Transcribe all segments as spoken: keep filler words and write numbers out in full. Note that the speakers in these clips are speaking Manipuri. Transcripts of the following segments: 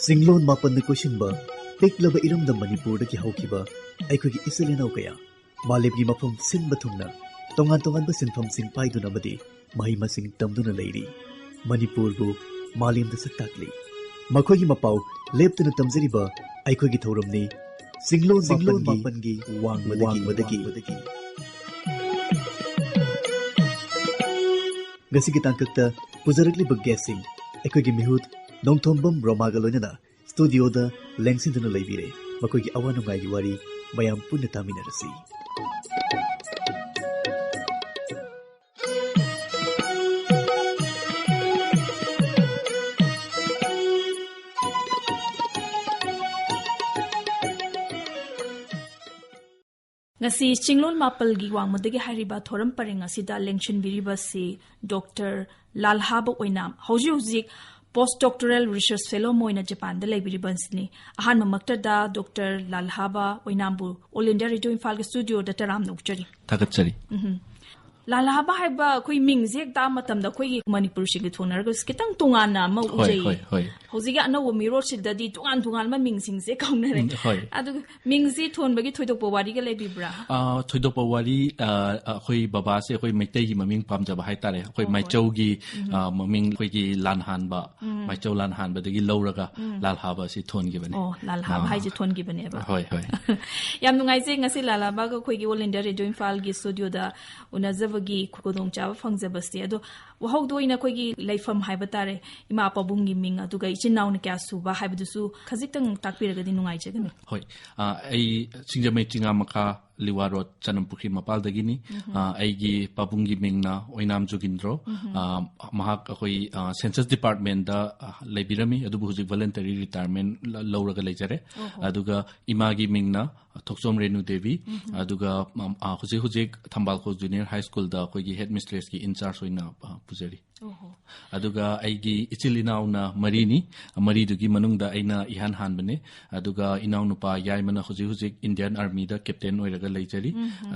ꯆꯤꯡꯂꯣꯟ ꯃꯥꯄꯟꯅ ꯀꯣꯏꯁꯤꯟꯕ ꯄꯤꯛꯂꯕ ꯏꯔꯝꯗꯝ ꯃꯅꯤꯄꯨꯔꯗꯒꯤ ꯍꯧꯈꯤꯕ ꯑꯩꯈꯣꯏꯒꯤ ꯏꯆꯤꯜ ꯏꯅꯥꯎ ꯀꯌꯥ ꯃꯥꯂꯦꯝꯒꯤ ꯃꯐꯝ ꯁꯤꯟꯕ ꯊꯨꯡꯅ ꯇꯣꯉꯥꯟ ꯇꯣꯉꯥꯟꯕ ꯁꯤꯟꯐꯝꯁꯤꯡ ꯄꯥꯏꯗꯨꯅ ꯑꯃꯗꯤ ꯃꯍꯩ ꯃꯁꯤꯡ ꯇꯝꯗꯨꯅ ꯂꯩꯔꯤ꯫ ꯃꯅꯤꯄꯨꯔꯕꯨ ꯃꯥꯂꯦꯝꯗ ꯁꯛ ꯇꯥꯛꯂꯤ꯫ ꯃꯈꯣꯏꯒꯤ ꯃꯄꯥꯎ ꯂꯦꯞꯇꯅ ꯇꯝꯖꯔꯤꯕ ꯑꯩꯈꯣꯏꯒꯤ ꯊꯧꯔꯝꯅꯤ ꯆꯤꯡꯂꯣꯟ ꯆꯤꯡꯂꯣꯟ ꯃꯥꯄꯟꯒꯤ ꯃꯥꯄꯟꯒꯤ ꯋꯥꯡꯃꯗꯒꯤ꯫ ꯋꯥꯡꯃꯗꯒꯤ꯫ ꯉꯁꯤꯒꯤ ꯇꯥꯡꯀꯛꯇ ꯄꯨꯖꯔꯛꯂꯤꯕ ꯒꯦꯁꯁꯤꯡ ꯑꯩꯈꯣꯏꯒꯤ ꯃꯤꯍꯨꯠ ꯅꯣꯡꯊꯣꯝꯕꯝ ꯔꯣꯃꯥꯒ ꯂꯣꯏꯅꯅ ꯁ꯭ꯇꯨꯗꯤꯑꯣꯗ ꯂꯦꯡꯁꯤꯟꯗꯨꯅ ꯂꯩꯕꯤꯔꯦ꯫ ꯃꯈꯣꯏꯒꯤ ꯑꯋꯥ ꯅꯨꯡꯉꯥꯏꯒꯤ ꯋꯥꯔꯤ ꯃꯌꯥꯝ ꯄꯨꯟꯅ ꯇꯥꯃꯤꯟꯅꯔꯁꯤ꯫ ꯉꯁꯤ ꯆꯤꯡꯂꯣꯟ ꯃꯥꯄꯜꯒꯤ ꯋꯥꯡꯃꯗꯒꯤ ꯍꯥꯏꯔꯤꯕ ꯊꯧꯔꯝ ꯄꯔꯦꯡ ꯑꯁꯤꯗ ꯂꯦꯡꯁꯤꯟꯕꯤꯔꯤꯕꯁꯤ ꯗꯣꯛꯇꯔ ꯂꯥꯜꯍꯥꯕ ꯑꯣꯏꯅꯥꯝ, ꯍꯧꯖꯤꯛ ꯍꯧꯖꯤꯛ post doctoral research fellow ꯑꯃ ꯑꯣꯏꯅ ꯖꯄꯥꯟꯗ ꯂꯩꯕꯤꯔꯤꯕ ꯑꯁꯤꯅꯤ꯫ ꯑꯍꯥꯟꯕꯃꯛꯇꯗ ꯗꯣꯛꯇꯔ ꯂꯥꯜꯍꯥꯕ ꯑꯣꯏꯅꯥꯝꯕꯨ All India Radio ꯏꯝꯐꯥꯜꯒꯤ ꯁ꯭ꯇꯨꯗꯤꯑꯣꯗ ꯇꯔꯥꯝꯅ ꯑꯣꯛꯆꯔꯤ꯫ ꯊꯥꯒꯠꯆꯔꯤ꯫ ꯎꯝꯍꯨꯝ꯫ ꯂꯥꯜꯍꯥꯕ ꯍꯥꯏꯕ ꯑꯩꯈꯣꯏ ꯃꯤꯡꯁꯦ ꯍꯦꯛ ꯇꯥꯕ ꯃꯇꯝꯗ ꯑꯩꯈꯣꯏꯒꯤ ꯃꯅꯤꯄꯨꯔꯁꯤꯡꯒꯤ ꯊꯣꯟꯅꯔꯒꯁꯨ ꯈꯤꯇꯪ ꯇꯣꯉꯥꯟꯅ ꯑꯃ ꯍꯣꯏ, ꯎꯖꯩ꯫ ꯍꯣꯏ, ꯍꯣꯏ꯫ ꯍꯧꯖꯤꯛꯀꯤ ꯑꯅꯧꯕ ꯃꯤꯔꯣꯜꯁꯤꯗꯗꯤ ꯇꯣꯉꯥꯟ ꯇꯣꯉꯥꯟꯕ ꯃꯤꯡꯁꯤꯡꯁꯦ ꯀꯧꯅꯔꯦ꯫ ꯎꯝ, ꯍꯣꯏ꯫ ꯑꯗꯨꯒ ꯃꯤꯡꯁꯤ ꯊꯣꯟꯕꯒꯤ ꯊꯣꯏꯗꯣꯛꯄ ꯋꯥꯔꯤꯒ ꯂꯩꯕꯤꯕ꯭ꯔꯥ? ꯑ, ꯊꯣꯏꯗꯣꯛꯄ ꯋꯥꯔꯤ, ꯑ, ꯑꯩꯈꯣꯏ ꯕꯕꯥꯁꯦ ꯑꯩꯈꯣꯏ ꯃꯩꯇꯩꯒꯤ ꯃꯃꯤꯡ ꯄꯥꯝꯖꯕ ꯍꯥꯏꯇꯥꯔꯦ꯫ ꯑꯩꯈꯣꯏ ꯑꯣ, ꯍꯣꯏ꯫ ꯃꯥꯏꯆꯧꯒꯤ, ꯎꯝ꯫ ꯑ, ꯃꯃꯤꯡ ꯑꯩꯈꯣꯏꯒꯤ ꯂꯥꯟꯍꯥꯟꯕ, ꯎꯝ꯫ ꯃꯥꯏꯆꯧ ꯂꯥꯟꯍꯥꯟꯕꯗꯒꯤ ꯂꯧꯔꯒ ꯎꯝ꯫ ꯂꯥꯜꯍꯥꯕ ꯑꯁꯤ ꯊꯣꯟꯈꯤꯕꯅꯦ꯫ ꯑꯣ, ꯂꯥꯜꯍꯥꯕ ꯑ, ꯍꯥꯏꯁꯦ ꯊꯣꯟꯈꯤꯕꯅꯦꯕ꯫ ꯍꯣꯏ, ꯍꯣꯏ꯫ ꯌꯥꯝ ꯅꯨꯡꯉꯥꯏꯖꯩ ꯉꯁꯤ ꯂꯥꯜꯍꯥꯕꯒ ꯑꯩꯈꯣꯏꯒꯤ All India Radio ꯏꯝꯐꯥꯜꯒꯤ ꯁ꯭ꯇꯨꯗꯤꯑꯣꯗ ꯎꯅꯖꯕꯒꯤ ꯈꯨꯗꯣꯡꯆꯥꯕ ꯐꯪꯖꯕꯁꯦ꯫ ꯑꯗꯣ ꯋꯥꯍꯧꯗꯣꯏꯅ ꯑꯩꯈꯣꯏꯒꯤ ꯂꯩꯐꯝ ꯍꯥꯏꯕ ꯇꯥꯔꯦ, ꯏꯃꯥ ꯄꯥꯕꯨꯡꯒꯤ ꯃꯤꯡ, ꯑꯗꯨꯒ ꯏꯆꯤꯟ ꯏꯅꯥꯎꯅ ꯀꯌꯥ ꯁꯨꯕ ꯍꯥꯏꯕꯗꯨꯁꯨ ꯈꯖꯤꯛꯇꯪ ꯇꯥꯛꯄꯤꯔꯒꯗꯤ ꯅꯨꯡꯉꯥꯏꯖꯒꯅꯤ꯫ ꯍꯣꯏ, ꯑ, ꯑꯩ ꯁꯤꯡꯖꯃꯩ ꯆꯤꯉꯥꯃꯈꯥ ꯂꯤꯋꯥ ꯔꯣꯗ ꯆꯅꯝꯄꯨꯈ꯭ꯔꯤ ꯃꯄꯥꯜꯗꯒꯤꯅꯤ꯫ ꯎꯝꯍꯨꯝ꯫ ꯑ, ꯑꯩꯒꯤ ꯄꯥꯕꯨꯡꯒꯤ ꯃꯤꯡꯅ ꯑꯣꯏꯅꯥꯝ ꯖꯣꯒꯤꯟꯗ꯭ꯔꯣ꯫ ꯎꯝꯍꯨꯝ꯫ ꯑ, ꯃꯍꯥꯛ ꯑꯩꯈꯣꯏ, ꯑ, census departmentꯗ, ꯑ, ꯂꯩꯕꯤꯔꯝꯃꯤ, ꯑꯗꯨꯕꯨ ꯍꯧꯖꯤꯛ voluntary retirement ꯂ-, ꯂꯧꯔꯒ ꯂꯩꯖꯔꯦ꯫ ꯑꯣꯍꯣ꯫ ꯑꯗꯨꯒ ꯏꯃꯥꯒꯤ ꯃꯤꯡꯅ ꯊꯣꯛꯆꯣꯝ ꯔꯦꯅꯨ ꯗꯦꯕꯤ, ꯎꯝꯍꯨꯝ꯫ ꯑꯗꯨꯒ, ꯎꯝ, ꯑ, ꯍꯧꯖꯤꯛ ꯍꯧꯖꯤꯛ ꯊꯝꯕꯥꯜꯈꯣꯛ Junior High Schoolꯗ ꯑꯩꯈꯣꯏꯒꯤ headmistressꯀꯤ in charge ꯑꯣꯏꯅ, ꯑ, ꯄꯨꯖꯔꯤ꯫ ꯑꯗꯨꯒ ꯑꯩꯒꯤ ꯏꯆꯤꯜ ꯏꯅꯥꯎꯅ ꯃꯔꯤꯅꯤ꯫ ꯃꯔꯤꯗꯨꯒꯤ ꯃꯅꯨꯡꯗ ꯑꯩꯅ ꯏꯍꯥꯟ ꯍꯥꯟꯕꯅꯦ꯫ ꯑꯗꯨꯒ ꯏꯅꯥꯎꯅꯨꯄꯥ ꯌꯥꯏꯃꯅ ꯍꯧꯖꯤꯛ ꯍꯧꯖꯤꯛ Indian Armyꯗ captain ꯑꯣꯏꯔꯒ ꯂꯩꯖꯔꯤ꯫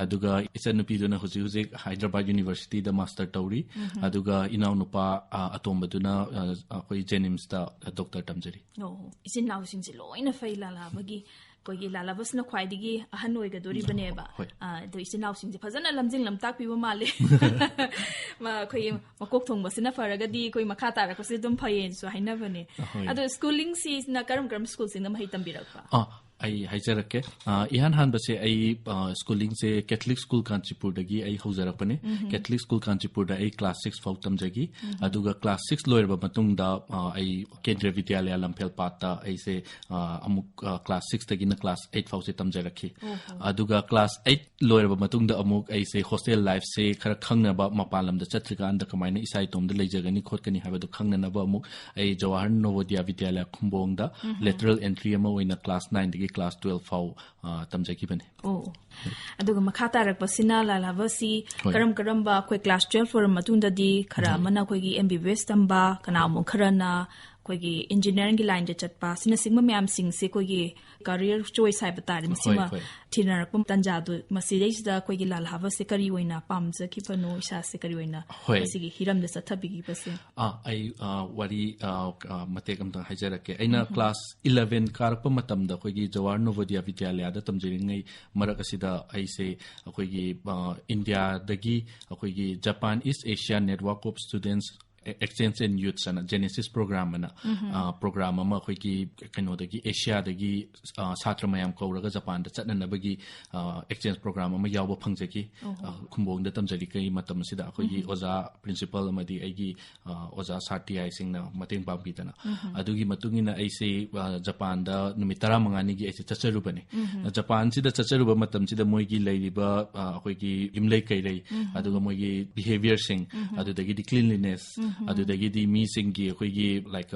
ꯑꯗꯨꯒ ꯏꯆꯟꯅꯨꯄꯤꯗꯨꯅ ꯍꯧꯖꯤꯛ ꯍꯧꯖꯤꯛ Hyderabad Universityꯗ master ꯇꯧꯔꯤ꯫ ꯑꯗꯨꯒ ꯏꯅꯥꯎꯅꯨꯄꯥ, ꯑ, ꯑꯇꯣꯝꯕꯗꯨꯅ, ꯑ, ꯑꯩꯈꯣꯏ JNIMSꯇ doctor ꯇꯝꯖꯔꯤ꯫ ꯑꯣ, ꯏꯆꯤꯟ ꯏꯅꯥꯎꯁꯤꯡꯁꯦ ꯂꯣꯏꯅ ꯐꯩ, ꯂꯥꯂꯥꯕꯒꯤ꯫ ꯑꯩꯈꯣꯏꯒꯤ ꯂꯥꯂꯥꯕꯁꯤꯅ ꯈ꯭ꯋꯥꯏꯗꯒꯤ ꯑꯍꯟ ꯑꯣꯏꯒꯗꯣꯔꯤꯕꯅꯦꯕ꯫ ꯍꯣꯏ꯫ ꯑ, ꯑꯗꯣ ꯏꯆꯤꯟ ꯏꯅꯥꯎꯁꯤꯡꯁꯦ ꯐꯖꯅ ꯂꯝꯖꯤꯡ ꯂꯝꯇꯥꯛꯄꯤꯕ ꯃꯥꯜꯂꯦ꯫ ꯃꯥ-, ꯑꯩꯈꯣꯏꯒꯤ ꯃꯀꯣꯛ ꯊꯣꯡꯕꯁꯤꯅ ꯐꯔꯒꯗꯤ ꯑꯩꯈꯣꯏ ꯃꯈꯥ ꯇꯥꯔꯛꯄꯁꯦ ꯑꯗꯨꯝ ꯐꯩꯌꯦꯅꯁꯨ ꯍꯥꯏꯅꯕꯅꯦ꯫ ꯍꯣꯏ꯫ ꯑꯗꯣ schoolingꯁꯤꯅ ꯀꯔꯝ ꯀꯔꯝꯕ schoolꯁꯤꯡꯗ ꯃꯍꯩ ꯇꯝꯕꯤꯔꯛꯄ? ꯑ, ꯑꯩ ꯍꯥꯏꯖꯔꯛꯀꯦ꯫ ꯑ, ꯏꯍꯥꯟ ꯍꯥꯟꯕꯁꯦ ꯑꯩ, ꯑ, schoolingꯁꯦ Catholic School ꯀꯥꯟꯆꯤꯄꯨꯔꯗꯒꯤ ꯑꯩ ꯍꯧꯖꯔꯛꯄꯅꯦ꯫ Catholic School ꯀꯥꯟꯆꯤꯄꯨꯔꯗ ꯑꯩ class six ꯐꯥꯎ ꯇꯝꯖꯈꯤ꯫ ꯑꯗꯨꯒ class six ꯂꯣꯏꯔꯕ ꯃꯇꯨꯡꯗ, ꯑ, ꯑꯩ ꯀꯦꯟꯗ꯭ꯔꯤꯌ ꯕꯤꯗ꯭ꯌꯥꯂꯌ ꯂꯝꯐꯦꯜꯄꯥꯠꯇ ꯑꯩꯁꯦ, ꯑ, ꯑꯃꯨꯛ, ꯑ, class sixꯇꯒꯤꯅ class eight ꯐꯥꯎꯁꯦ ꯇꯝꯖꯔꯛꯈꯤ꯫ ꯑꯗꯨꯒ class eight ꯂꯣꯏꯔꯕ ꯃꯇꯨꯡꯗ ꯑꯃꯨꯛ ꯑꯩꯁꯦ hostel lifeꯁꯦ ꯈꯔ ꯈꯪꯅꯕ, ꯃꯄꯥꯟ ꯂꯝꯗ ꯆꯠꯇ꯭ꯔꯤꯀꯥꯟꯗ ꯀꯃꯥꯏꯅ ꯏꯁꯥ ꯏꯇꯣꯝꯗ ꯂꯩꯖꯒꯅꯤ ꯈꯣꯠꯀꯅꯤ ꯍꯥꯏꯕꯗꯣ ꯈꯪꯅꯅꯕ ꯑꯃꯨꯛ ꯑꯩ ꯖꯋꯥꯍꯔ ꯅꯣꯕꯣꯗꯤꯌꯥ ꯕꯤꯗ꯭ꯌꯥꯂꯌ ꯈꯨꯝꯕꯣꯡꯗ lateral entry ꯑꯃ ꯑꯣꯏꯅ class nineꯗꯒꯤ class twelve ꯐꯥꯎ, ꯑ, ꯇꯝꯖꯈꯤꯕꯅꯤ꯫ ꯑꯣ꯫ ꯑꯗꯨꯒ ꯃꯈꯥ ꯇꯥꯔꯛꯄꯁꯤꯅ ꯂꯥꯂꯥꯕꯁꯤ ꯍꯣꯏ꯫ ꯀꯔꯝ ꯀꯔꯝꯕ, ꯑꯩꯈꯣꯏ class twelve ꯂꯣꯏꯔꯕ ꯃꯇꯨꯡꯗꯗꯤ ꯈꯔ ꯑꯃꯅ ꯑꯩꯈꯣꯏꯒꯤ MBBS ꯇꯝꯕ, ꯀꯅꯥꯒꯨꯝꯕ ꯈꯔꯅ ꯑꯩꯈꯣꯏꯒꯤ engineeringꯒꯤ lineꯗ ꯆꯠꯄ, ꯑꯁꯤꯅꯆꯤꯡꯕ ꯃꯌꯥꯝꯁꯤꯡꯁꯦ ꯑꯩꯈꯣꯏꯒꯤ career choice ꯍꯥꯏꯕ ꯇꯥꯔꯦ, ꯃꯁꯤꯃ ꯍꯣꯏ, ꯍꯣꯏ꯫ ꯊꯤꯅꯔꯛꯄ ꯇꯥꯟꯖꯥꯗꯣ, ꯃꯁꯤꯗꯩꯁꯤꯗ ꯑꯩꯈꯣꯏꯒꯤ ꯂꯥꯂꯥꯕꯁꯦ ꯀꯔꯤ ꯑꯣꯏꯅ ꯄꯥꯝꯖꯈꯤꯕꯅꯣ, ꯏꯁꯥꯁꯦ ꯀꯔꯤ ꯑꯣꯏꯅ ꯍꯣꯏ꯫ ꯃꯁꯤꯒꯤ ꯍꯤꯔꯝꯗ ꯆꯠꯊꯕꯤꯈꯤꯕꯁꯦ? ꯑꯥ, ꯑꯩ, ꯑꯥ, ꯋꯥꯔꯤ, ꯑꯥ, ꯑꯥ, ꯃꯇꯦꯛ ꯑꯝꯇꯪ ꯍꯥꯏꯖꯔꯛꯀꯦ꯫ ꯑꯩꯅ class eleven ꯀꯥꯔꯛꯄ ꯃꯇꯝꯗ ꯑꯩꯈꯣꯏꯒꯤ ꯖꯋꯥꯍꯔ ꯅꯣꯕꯣꯗꯤꯌꯥ ꯕꯤꯗ꯭ꯌꯥꯂꯌꯥꯗ ꯇꯝꯖꯔꯤꯉꯩ ꯃꯔꯛ ꯑꯁꯤꯗ ꯑꯩꯁꯦ ꯑꯩꯈꯣꯏꯒꯤ, ꯑꯥ, ꯏꯟꯗꯤꯌꯥꯗꯒꯤ ꯑꯩꯈꯣꯏꯒꯤ Japan East Asia Network of Students Exchange and Youths ꯑꯅ, JENESYS program ꯑꯅ, ꯑ, program ꯑꯃ ꯑꯩꯈꯣꯏꯒꯤ ꯀꯩꯅꯣꯗꯒꯤ, ꯑꯦꯁꯤꯌꯥꯗꯒꯤ, ꯑ, ꯁꯥꯇ꯭ꯔ ꯃꯌꯥꯝ ꯀꯧꯔꯒ ꯖꯄꯥꯟꯗ ꯆꯠꯅꯅꯕꯒꯤ, ꯑ, exchange program ꯑꯃ ꯌꯥꯎꯕ ꯐꯪꯖꯈꯤ꯫ ꯑ, ꯈꯨꯝꯕꯣꯡꯗ ꯇꯝꯖꯔꯤꯉꯩ ꯃꯇꯝ ꯑꯁꯤꯗ ꯑꯩꯈꯣꯏꯒꯤ ꯑꯣꯖꯥ principal ꯑꯃꯗꯤ ꯑꯩꯒꯤ, ꯑ, ꯑꯣꯖꯥ ꯁꯥꯔ ꯇꯤ ꯑꯥꯏꯁꯤꯡꯅ ꯃꯇꯦꯡ ꯄꯥꯡꯕꯤꯗꯅ꯫ ꯑꯗꯨꯒꯤ ꯃꯇꯨꯡ ꯏꯟꯅ ꯑꯩꯁꯦ, ꯑ, ꯖꯄꯥꯟꯗ ꯅꯨꯃꯤꯠ ꯇꯔꯥꯃꯉꯥꯅꯤꯒꯤ ꯑꯩꯁꯦ ꯆꯠꯆꯔꯨꯕꯅꯦ꯫ ꯖꯄꯥꯟꯁꯤꯗ ꯆꯠꯆꯔꯨꯕ ꯃꯇꯝꯁꯤꯗ ꯃꯣꯏꯒꯤ ꯂꯩꯔꯤꯕ, ꯑ, ꯑꯩꯈꯣꯏꯒꯤ ꯌꯨꯝꯂꯩ ꯀꯩꯔꯩ, ꯑꯗꯨꯒ ꯃꯣꯏꯒꯤ behaviourꯁꯤꯡ, ꯑꯗꯨꯗꯒꯤꯗꯤ cleanliness, ꯑꯗꯨꯗꯒꯤꯗꯤ ꯃꯤꯁꯤꯡꯒꯤ ꯑꯩꯈꯣꯏꯒꯤ, like,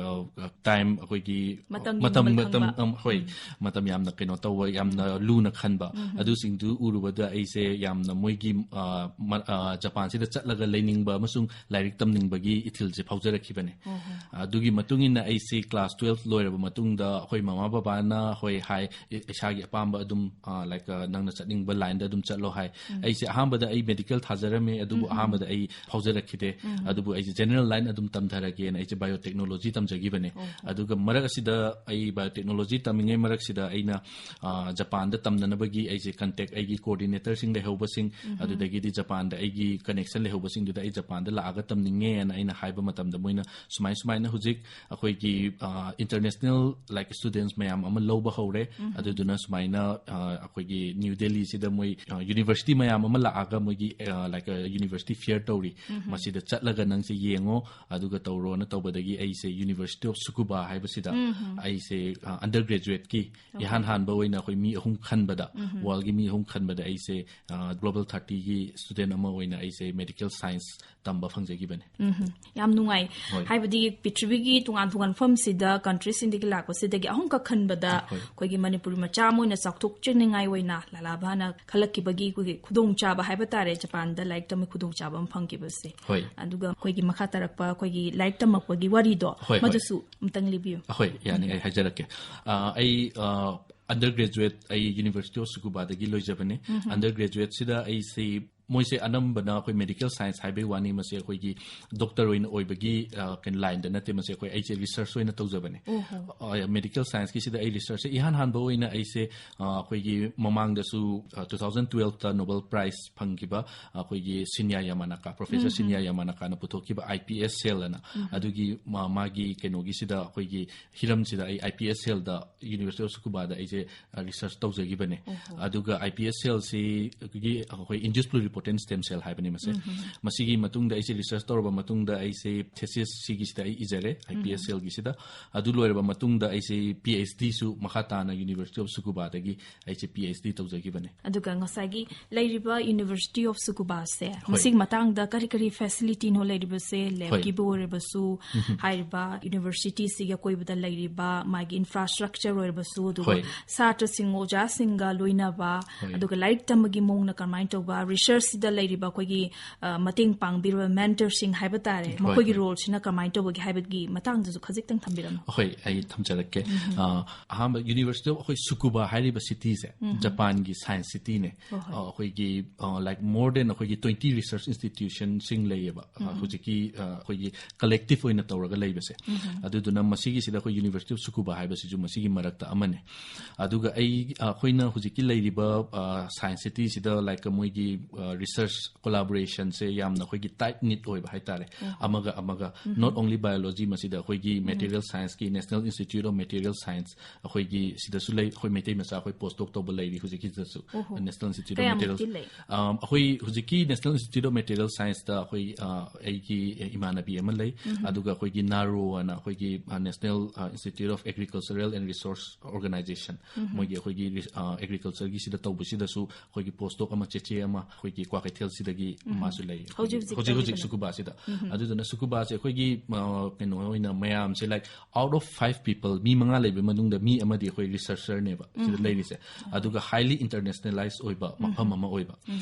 time, ꯑꯩꯈꯣꯏꯒꯤ ꯃꯇꯝꯒꯤ ꯃꯇꯝ ꯃꯃꯜ ꯃꯇꯝ ꯈꯪꯕ꯫ ꯑꯝ, ꯍꯣꯏ, ꯃꯇꯝ ꯌꯥꯝꯅ ꯀꯩꯅꯣ ꯇꯧꯕ, ꯌꯥꯝꯅ ꯂꯨꯅ ꯈꯟꯕ, ꯑꯗꯨꯁꯤꯡꯗꯨ ꯎꯔꯨꯕꯗ ꯑꯩꯁꯦ ꯌꯥꯝꯅ ꯃꯣꯏꯒꯤ, ꯑ, ꯃ-, ꯑ, ꯖꯄꯥꯟꯁꯤꯗ ꯆꯠꯂꯒ ꯂꯩꯅꯤꯡꯕ ꯑꯃꯁꯨꯡ ꯂꯥꯏꯔꯤꯛ ꯇꯝꯅꯤꯡꯕꯒꯤ ꯏꯊꯤꯜꯁꯦ ꯐꯥꯎꯖꯔꯛꯈꯤꯕꯅꯦ꯫ ꯑꯗꯨꯒꯤ ꯃꯇꯨꯡ ꯏꯟꯅ ꯑꯩꯁꯦ class twelve ꯂꯣꯏꯔꯕ ꯃꯇꯨꯡꯗ ꯑꯩꯈꯣꯏ ꯃꯃꯥ ꯕꯕꯥꯅ ꯍꯣꯏ ꯍꯥꯏ, "ꯏ-, ꯏꯁꯥꯒꯤ ꯑꯄꯥꯝꯕ ꯑꯗꯨꯝ, ꯑ, like, ꯑ, ꯅꯪꯅ ꯆꯠꯅꯤꯡꯕ line ꯗ ꯑꯗꯨꯝ ꯆꯠꯂꯣ" ꯍꯥꯏ꯫ ꯑꯩꯁꯦ ꯑꯍꯥꯟꯕꯗ ꯑꯩ medical ꯊꯥꯖꯔꯝꯃꯦ, ꯑꯗꯨꯕꯨ ꯑꯍꯥꯟꯕꯗ ꯑꯩ ꯐꯥꯎꯖꯔꯛꯈꯤꯗꯦ꯫ ꯑꯗꯨꯕꯨ ꯑꯩꯁꯦ general line ꯑꯗꯨꯝ ꯇꯝꯊꯔꯒꯦꯅ ꯑꯩꯁꯦ biotechnology ꯇꯝꯖꯈꯤꯕꯅꯦ꯫ ꯑꯗꯨꯒ ꯃꯔꯛ ꯑꯁꯤꯗ ꯑꯩ biotechnology ꯇꯝꯃꯤꯉꯩ ꯃꯔꯛꯁꯤꯗ ꯑꯩꯅ, ꯑ, ꯖꯄꯥꯟꯗ ꯇꯝꯅꯅꯕꯒꯤ ꯑꯩꯁꯦ contact ꯑꯩꯒꯤ coordinator ꯁꯤꯡ ꯂꯩꯍꯧꯕꯁꯤꯡ, ꯑꯗꯨꯗꯒꯤꯗꯤ ꯖꯄꯥꯟꯗ ꯑꯩꯒꯤ connection ꯂꯩꯍꯧꯕꯁꯤꯡꯗꯨꯗ ꯑꯩ ꯖꯄꯥꯟꯗ ꯂꯥꯛꯑꯒ ꯇꯝꯅꯤꯡꯉꯦꯅ ꯑꯩꯅ ꯍꯥꯏꯕ ꯃꯇꯝꯗ ꯃꯣꯏꯅ ꯁꯨꯃꯥꯏ ꯁꯨꯃꯥꯏꯅ ꯍꯧꯖꯤꯛ ꯑꯩꯈꯣꯏꯒꯤ, ꯑ, international, like, students ꯃꯌꯥꯝ ꯑꯃ ꯂꯧꯕ ꯍꯧꯔꯦ꯫ ꯑꯗꯨꯗꯨꯅ ꯁꯨꯃꯥꯏꯅ, ꯑ, ꯑꯩꯈꯣꯏꯒꯤ New Delhi ꯁꯤꯗ ꯃꯣꯏ, ꯑ, university ꯃꯌꯥꯝ ꯑꯃ ꯂꯥꯛꯑꯒ ꯃꯣꯏꯒꯤ, ꯑ, like, ꯑ, university fair ꯇꯧꯔꯤ꯫ ꯃꯁꯤꯗ ꯆꯠꯂꯒ ꯅꯪꯁꯦ ꯌꯦꯡꯉꯣ, ꯑꯗꯨꯒ ꯇꯧꯔꯣꯅ ꯇꯧꯕꯗꯒꯤ ꯑꯩꯁꯦ University of Tsukuba ꯍꯥꯏꯕꯁꯤꯗ ꯑꯩꯁꯦ, ꯑ, undergraduate ꯀꯤ ꯏꯍꯥꯟ ꯍꯥꯟꯕ ꯑꯣꯏꯅ ꯑꯩꯈꯣꯏ ꯃꯤ ꯑꯍꯨꯝ ꯈꯟꯕꯗ, world ꯒꯤ ꯃꯤ ꯑꯍꯨꯝ ꯈꯟꯕꯗ ꯑꯩꯁꯦ, ꯑ, global thirty ꯒꯤ student ꯑꯃ ꯑꯣꯏꯅ ꯑꯩꯁꯦ medical science ꯇꯝꯕ ꯐꯪꯖꯈꯤꯕꯅꯦ꯫ ꯎꯝ, ꯌꯥꯝ ꯅꯨꯡꯉꯥꯏ꯫ ꯍꯣꯏ꯫ ꯍꯥꯏꯕꯗꯤ ꯄ꯭ꯔꯤꯊꯤꯕꯤꯒꯤ ꯇꯣꯉꯥꯟ ꯇꯣꯉꯥꯟꯕ ꯃꯐꯝꯁꯤꯗ, country ꯁꯤꯡꯗꯒꯤ ꯂꯥꯛꯄꯁꯤꯗꯒꯤ ꯑꯍꯨꯝꯈꯛ ꯈꯟꯕꯗ ꯍꯣꯏ꯫ ꯑꯩꯈꯣꯏꯒꯤ ꯃꯅꯤꯄꯨꯔꯤ ꯃꯆꯥ ꯑꯃ ꯑꯣꯏꯅ ꯆꯥꯎꯊꯣꯛꯆꯅꯤꯡꯉꯥꯏ ꯑꯣꯏꯅ ꯂꯥꯂꯥ ꯚꯥꯅ ꯈꯜꯂꯛꯈꯤꯕꯒꯤ ꯑꯩꯈꯣꯏꯒꯤ ꯈꯨꯗꯣꯡꯆꯥꯕ ꯍꯥꯏꯕ ꯇꯥꯔꯦ, ꯖꯄꯥꯟꯗ ꯂꯥꯏꯔꯤꯛ ꯇꯝꯕꯒꯤ ꯈꯨꯗꯣꯡꯆꯥꯕ ꯑꯃ ꯐꯪꯈꯤꯕꯁꯦ꯫ ꯍꯣꯏ꯫ ꯑꯗꯨꯒ ꯑꯩꯈꯣꯏꯒꯤ ꯃꯈꯥ ꯇꯥꯔꯛꯄ ꯑꯩꯈꯣꯏꯒꯤ ꯂꯥꯏꯔꯤꯛ ꯇꯝꯃꯛꯄꯒꯤ ꯋꯥꯔꯤꯗꯣ, ꯍꯣꯏ, ꯍꯣꯏ꯫ ꯃꯗꯨꯁꯨ ꯑꯝꯇꯪ ꯂꯤꯕꯤꯌꯨ꯫ ꯍꯣꯏ, ꯌꯥꯅꯤ, ꯑꯩ ꯍꯥꯏꯖꯔꯛꯀꯦ꯫ ꯑ, ꯑꯩ, ꯑ, undergraduate ꯑꯩ University of Tsukuba ꯗꯒꯤ ꯂꯣꯏꯖꯕꯅꯦ꯫ Undergraduate ꯁꯤꯗ ꯑꯩꯁꯦ, ꯃꯣꯏꯁꯦ ꯑꯅꯝꯕꯅ ꯑꯩꯈꯣꯏ medical science ꯍꯥꯏꯕꯩ ꯋꯥꯅꯤ, ꯃꯁꯤ ꯑꯩꯈꯣꯏꯒꯤ doctor ꯑꯣꯏꯅ ꯑꯣꯏꯕꯒꯤ, ꯑ, ꯀꯩꯅꯣ, line ꯗ ꯅꯠꯇꯦ, ꯃꯁꯤ ꯑꯩꯈꯣꯏ, ꯑꯩꯁꯦ research ꯑꯣꯏꯅ ꯇꯧꯖꯕꯅꯦ꯫ ꯑ, medical science ꯀꯤꯁꯤꯗ ꯑꯩ research ꯁꯦ ꯏꯍꯥꯟ ꯍꯥꯟꯕ ꯑꯣꯏꯅ ꯑꯩꯁꯦ, ꯑ, ꯑꯩꯈꯣꯏꯒꯤ ꯃꯃꯥꯡꯗꯁꯨ, ꯑ, two thousand twelve ꯇ Nobel Prize ꯐꯪꯈꯤꯕ ꯑꯩꯈꯣꯏꯒꯤ Shinya Yamanaka, Professor Shinya Yamanaka ꯅ ꯄꯨꯊꯣꯛꯈꯤꯕ I P S cell ꯑꯅ, ꯑꯗꯨꯒꯤ ꯃꯥ-, ꯃꯥꯒꯤ ꯀꯩꯅꯣꯒꯤꯁꯤꯗ, ꯑꯩꯈꯣꯏꯒꯤ ꯍꯤꯔꯝꯁꯤꯗ ꯑꯩ I P S cell the University of Tsukuba ꯗ ꯑꯩꯁꯦ, ꯑ, research ꯇꯧꯖꯈꯤꯕꯅꯦ꯫ ꯑꯗꯨꯒ I P S cell ꯁꯤ ꯑꯩꯈꯣꯏꯒꯤ, ꯑꯩꯈꯣꯏ induced pluripotent ꯄꯣꯇꯦꯟ ꯁ꯭ꯇꯦꯝ ꯁꯦꯜ ꯍꯥꯏꯕꯅꯤ ꯃꯁꯦ꯫ ꯃꯁꯤꯒꯤ ꯃꯇꯨꯡꯗ ꯑꯩꯁꯦ ꯔꯤꯁꯔꯁ ꯇꯧꯔꯕ ꯃꯇꯨꯡꯗ ꯑꯩꯁꯦ ꯊꯦꯁꯤꯁ ꯁꯤꯒꯤꯁꯤꯗ ꯑꯩ ꯏꯖꯔꯦ, ꯑꯥꯏ ꯄꯤ ꯑꯦꯁ ꯁꯦꯜꯒꯤꯁꯤꯗ꯫ ꯑꯗꯨ ꯂꯣꯏꯔꯕ ꯃꯇꯨꯡꯗ ꯑꯩꯁꯦ ꯄꯤ ꯑꯩꯆ ꯗꯤꯁꯨ ꯃꯈꯥ ꯇꯥꯅ ꯌꯨꯅꯤꯚꯔꯁꯤꯇꯤ ꯑꯣꯐ ꯁꯨꯀꯨꯕꯥꯗꯒꯤ ꯑꯩꯁꯦ ꯄꯤ ꯑꯩꯆ ꯗꯤ ꯇꯧꯖꯈꯤꯕꯅꯦ꯫ ꯑꯗꯨꯒ ꯉꯁꯥꯏꯒꯤ ꯂꯩꯔꯤꯕ ꯌꯨꯅꯤꯚꯔꯁꯤꯇꯤ ꯑꯣꯐ ꯁꯨꯀꯨꯕꯥꯁꯦ, ꯍꯣꯏ꯫ ꯃꯁꯤꯒꯤ ꯃꯇꯥꯡꯗ ꯀꯔꯤ ꯀꯔꯤ ꯐꯦꯁꯤꯂꯤꯇꯤꯅꯣ ꯂꯩꯔꯤꯕꯁꯦ? ꯍꯣꯏ꯫ ꯂꯦꯕꯀꯤꯕꯨ ꯑꯣꯏꯔꯕꯁꯨ, ꯍꯥꯏꯔꯤꯕ ꯌꯨꯅꯤꯚꯔꯁꯤꯇꯤꯁꯤꯒꯤ ꯑꯀꯣꯏꯕꯗ ꯂꯩꯔꯤꯕ ꯃꯥꯒꯤ ꯏꯟꯐ꯭ꯔꯥꯁ꯭ꯇ꯭ꯔꯛꯆꯔ ꯑꯣꯏꯔꯕꯁꯨ, ꯑꯗꯨꯒ ꯍꯣꯏ꯫ ꯁꯥꯇ꯭ꯔꯁꯤꯡ, ꯑꯣꯖꯥꯁꯤꯡꯒ ꯂꯣꯏꯅꯕ, ꯍꯣꯏ꯫ ꯑꯗꯨꯒ ꯂꯥꯏꯔꯤꯛ ꯇꯝꯕꯒꯤ ꯃꯑꯣꯡꯅ ꯀꯔꯝꯍꯥꯏꯅ ꯇꯧꯕ, ꯔꯤꯁꯔꯁꯁꯤꯗ ꯂꯩꯔꯤꯕ ꯑꯩꯈꯣꯏꯒꯤ, ꯑ, ꯃꯇꯦꯡ ꯄꯥꯡꯕꯤꯔꯕ ꯃꯦꯟꯇꯔꯁꯤꯡ ꯍꯥꯏꯕ ꯇꯥꯔꯦ, ꯍꯣꯏ, ꯃꯈꯣꯏꯒꯤ ꯍꯣꯏ꯫ ꯔꯣꯜꯁꯤꯅ ꯀꯃꯥꯏꯅ ꯇꯧꯕꯒꯦ ꯍꯥꯏꯕꯒꯤ ꯃꯇꯥꯡꯗꯁꯨ ꯈꯖꯤꯛꯇꯪ ꯊꯝꯕꯤꯔꯝꯃꯨ꯫ ꯍꯣꯏ, ꯑꯩ ꯊꯝꯖꯔꯛꯀꯦ꯫ ꯑ, ꯑꯍꯥꯟꯕ ꯌꯨꯅꯤꯚꯔꯁꯤꯇꯤ ꯑꯣꯐ ꯑꯩꯈꯣꯏ ꯁꯨꯀꯨꯕꯥ ꯍꯥꯏꯔꯤꯕ ꯁꯤꯇꯤꯁꯦ ꯖꯄꯥꯟꯒꯤ ꯁꯥꯏꯟꯁ ꯁꯤꯇꯤꯅꯦ꯫ ꯍꯣꯏ, ꯍꯣꯏ꯫ ꯑ, ꯑꯩꯈꯣꯏꯒꯤ, ꯑ, like, more than ꯑꯩꯈꯣꯏꯒꯤ twenty research institutionꯁꯤꯡ ꯂꯩꯌꯦꯕ꯫ ꯑ, ꯍꯧꯖꯤꯛꯀꯤ, ꯑ, ꯑꯩꯈꯣꯏꯒꯤ ꯀꯂꯦꯛꯇꯤꯚ ꯑꯣꯏꯅ ꯇꯧꯔꯒ ꯂꯩꯕꯁꯦ꯫ ꯑꯗꯨꯗꯨꯅ ꯃꯁꯤꯒꯤꯁꯤꯗ ꯑꯩꯈꯣꯏ ꯌꯨꯅꯤꯚꯔꯁꯤꯇꯤ ꯑꯣꯐ ꯁꯨꯀꯨꯕꯥ ꯍꯥꯏꯕꯁꯤꯁꯨ ꯃꯁꯤꯒꯤ ꯃꯔꯛꯇ ꯑꯃꯅꯦ꯫ ꯑꯗꯨꯒ ꯑꯩ, ꯑ, ꯑꯩꯈꯣꯏꯅ ꯍꯧꯖꯤꯛꯀꯤ ꯂꯩꯔꯤꯕ, ꯑ, ꯁꯥꯏꯟꯁ ꯁꯤꯇꯤꯁꯤꯗ, like, ꯃꯣꯏꯒꯤ, ꯑ, ꯔꯤꯁꯔꯁ ꯀꯣꯂꯥꯕꯣꯔꯦꯁꯟꯁꯦ ꯌꯥꯝꯅ ꯑꯩꯈꯣꯏꯒꯤ ꯇꯥꯏꯠ ꯅꯤꯠ ꯑꯣꯏꯕ ꯍꯥꯏꯇꯥꯔꯦ꯫ ꯑꯃꯒ ꯑꯃꯒ, not only biology, ꯃꯁꯤꯗ ꯑꯩꯈꯣꯏꯒꯤ ꯃꯦꯇꯤꯔꯤꯌꯦꯜ ꯁꯥꯏꯟꯁꯀꯤ National Institute of Material Science ꯑꯩꯈꯣꯏꯒꯤ ꯁꯤꯗꯁꯨ ꯂꯩ, ꯑꯩꯈꯣꯏ ꯃꯩꯇꯩ ꯃꯆꯥ ꯑꯩꯈꯣꯏ ꯄꯣꯁ ꯇꯣꯛ ꯇꯧꯕ ꯂꯩꯔꯤ ꯍꯧꯖꯤꯛꯀꯤꯁꯤꯗꯁꯨ꯫ ꯑꯣꯍꯣ꯫ National Institute of ꯀꯌꯥꯃꯨꯛꯇꯤ Materials꯫ ꯂꯩ? ꯑꯝ, ꯑꯩꯈꯣꯏ ꯍꯧꯖꯤꯛꯀꯤ National Institute of Material Scienceꯇ ꯑꯩꯈꯣꯏ, ꯑ, ꯑꯩꯒꯤ ꯏꯃꯥꯟꯅꯕꯤ ꯑꯃ ꯂꯩ, ꯑꯗꯨꯒ ꯑꯩꯈꯣꯏꯒꯤ ꯅꯥꯔꯣ ꯑꯅ ꯑꯩꯈꯣꯏꯒꯤ, ꯑ, National, ꯑ, Institute of Agricultural and Resource Organization, ꯃꯣꯏꯒꯤ ꯑꯩꯈꯣꯏꯒꯤ ꯔꯤ-, ꯑ, ꯑꯦꯒ꯭ꯔꯤꯀꯜꯆꯔꯒꯤ ꯁꯤꯗ ꯇꯧꯕꯁꯤꯗꯁꯨ ꯑꯩꯈꯣꯏꯒꯤ ꯄꯣꯁ ꯇꯣꯛ ꯑꯃ ꯆꯦꯆꯦ ꯑꯃ ꯑꯩꯈꯣꯏꯒꯤ ꯀ꯭ꯋꯥꯀꯩꯊꯦꯜꯁꯤꯗꯒꯤ ꯃꯥꯁꯨ ꯂꯩ꯫ ꯍꯧꯖꯤꯛ ꯍꯧꯖꯤꯛ ꯍꯧꯖꯤꯛ ꯍꯧꯖꯤꯛ ꯇꯧꯔꯤꯕꯅ? ꯁꯨꯀꯨꯕꯥꯁꯤꯗ꯫ ꯑꯗꯨꯗꯨꯅ ꯁꯨꯀꯨꯕꯥꯁꯦ ꯑꯩꯈꯣꯏꯒꯤ, ꯑ, ꯀꯩꯅꯣ ꯑꯣꯏꯅ ꯃꯌꯥꯝꯁꯦ, like, out of five people, ꯃꯤ ꯃꯉꯥ ꯂꯩꯕ ꯃꯅꯨꯡꯗ ꯃꯤ ꯑꯃꯗꯤ ꯑꯩꯈꯣꯏ ꯔꯤꯁꯔꯆꯔꯅꯦꯕ ꯁꯤꯗ ꯂꯩꯔꯤꯁꯦ꯫ ꯑꯗꯨꯒ highly internationalized ꯑꯣꯏꯕ ꯃꯐꯝ ꯑꯃ ꯑꯣꯏꯕ꯫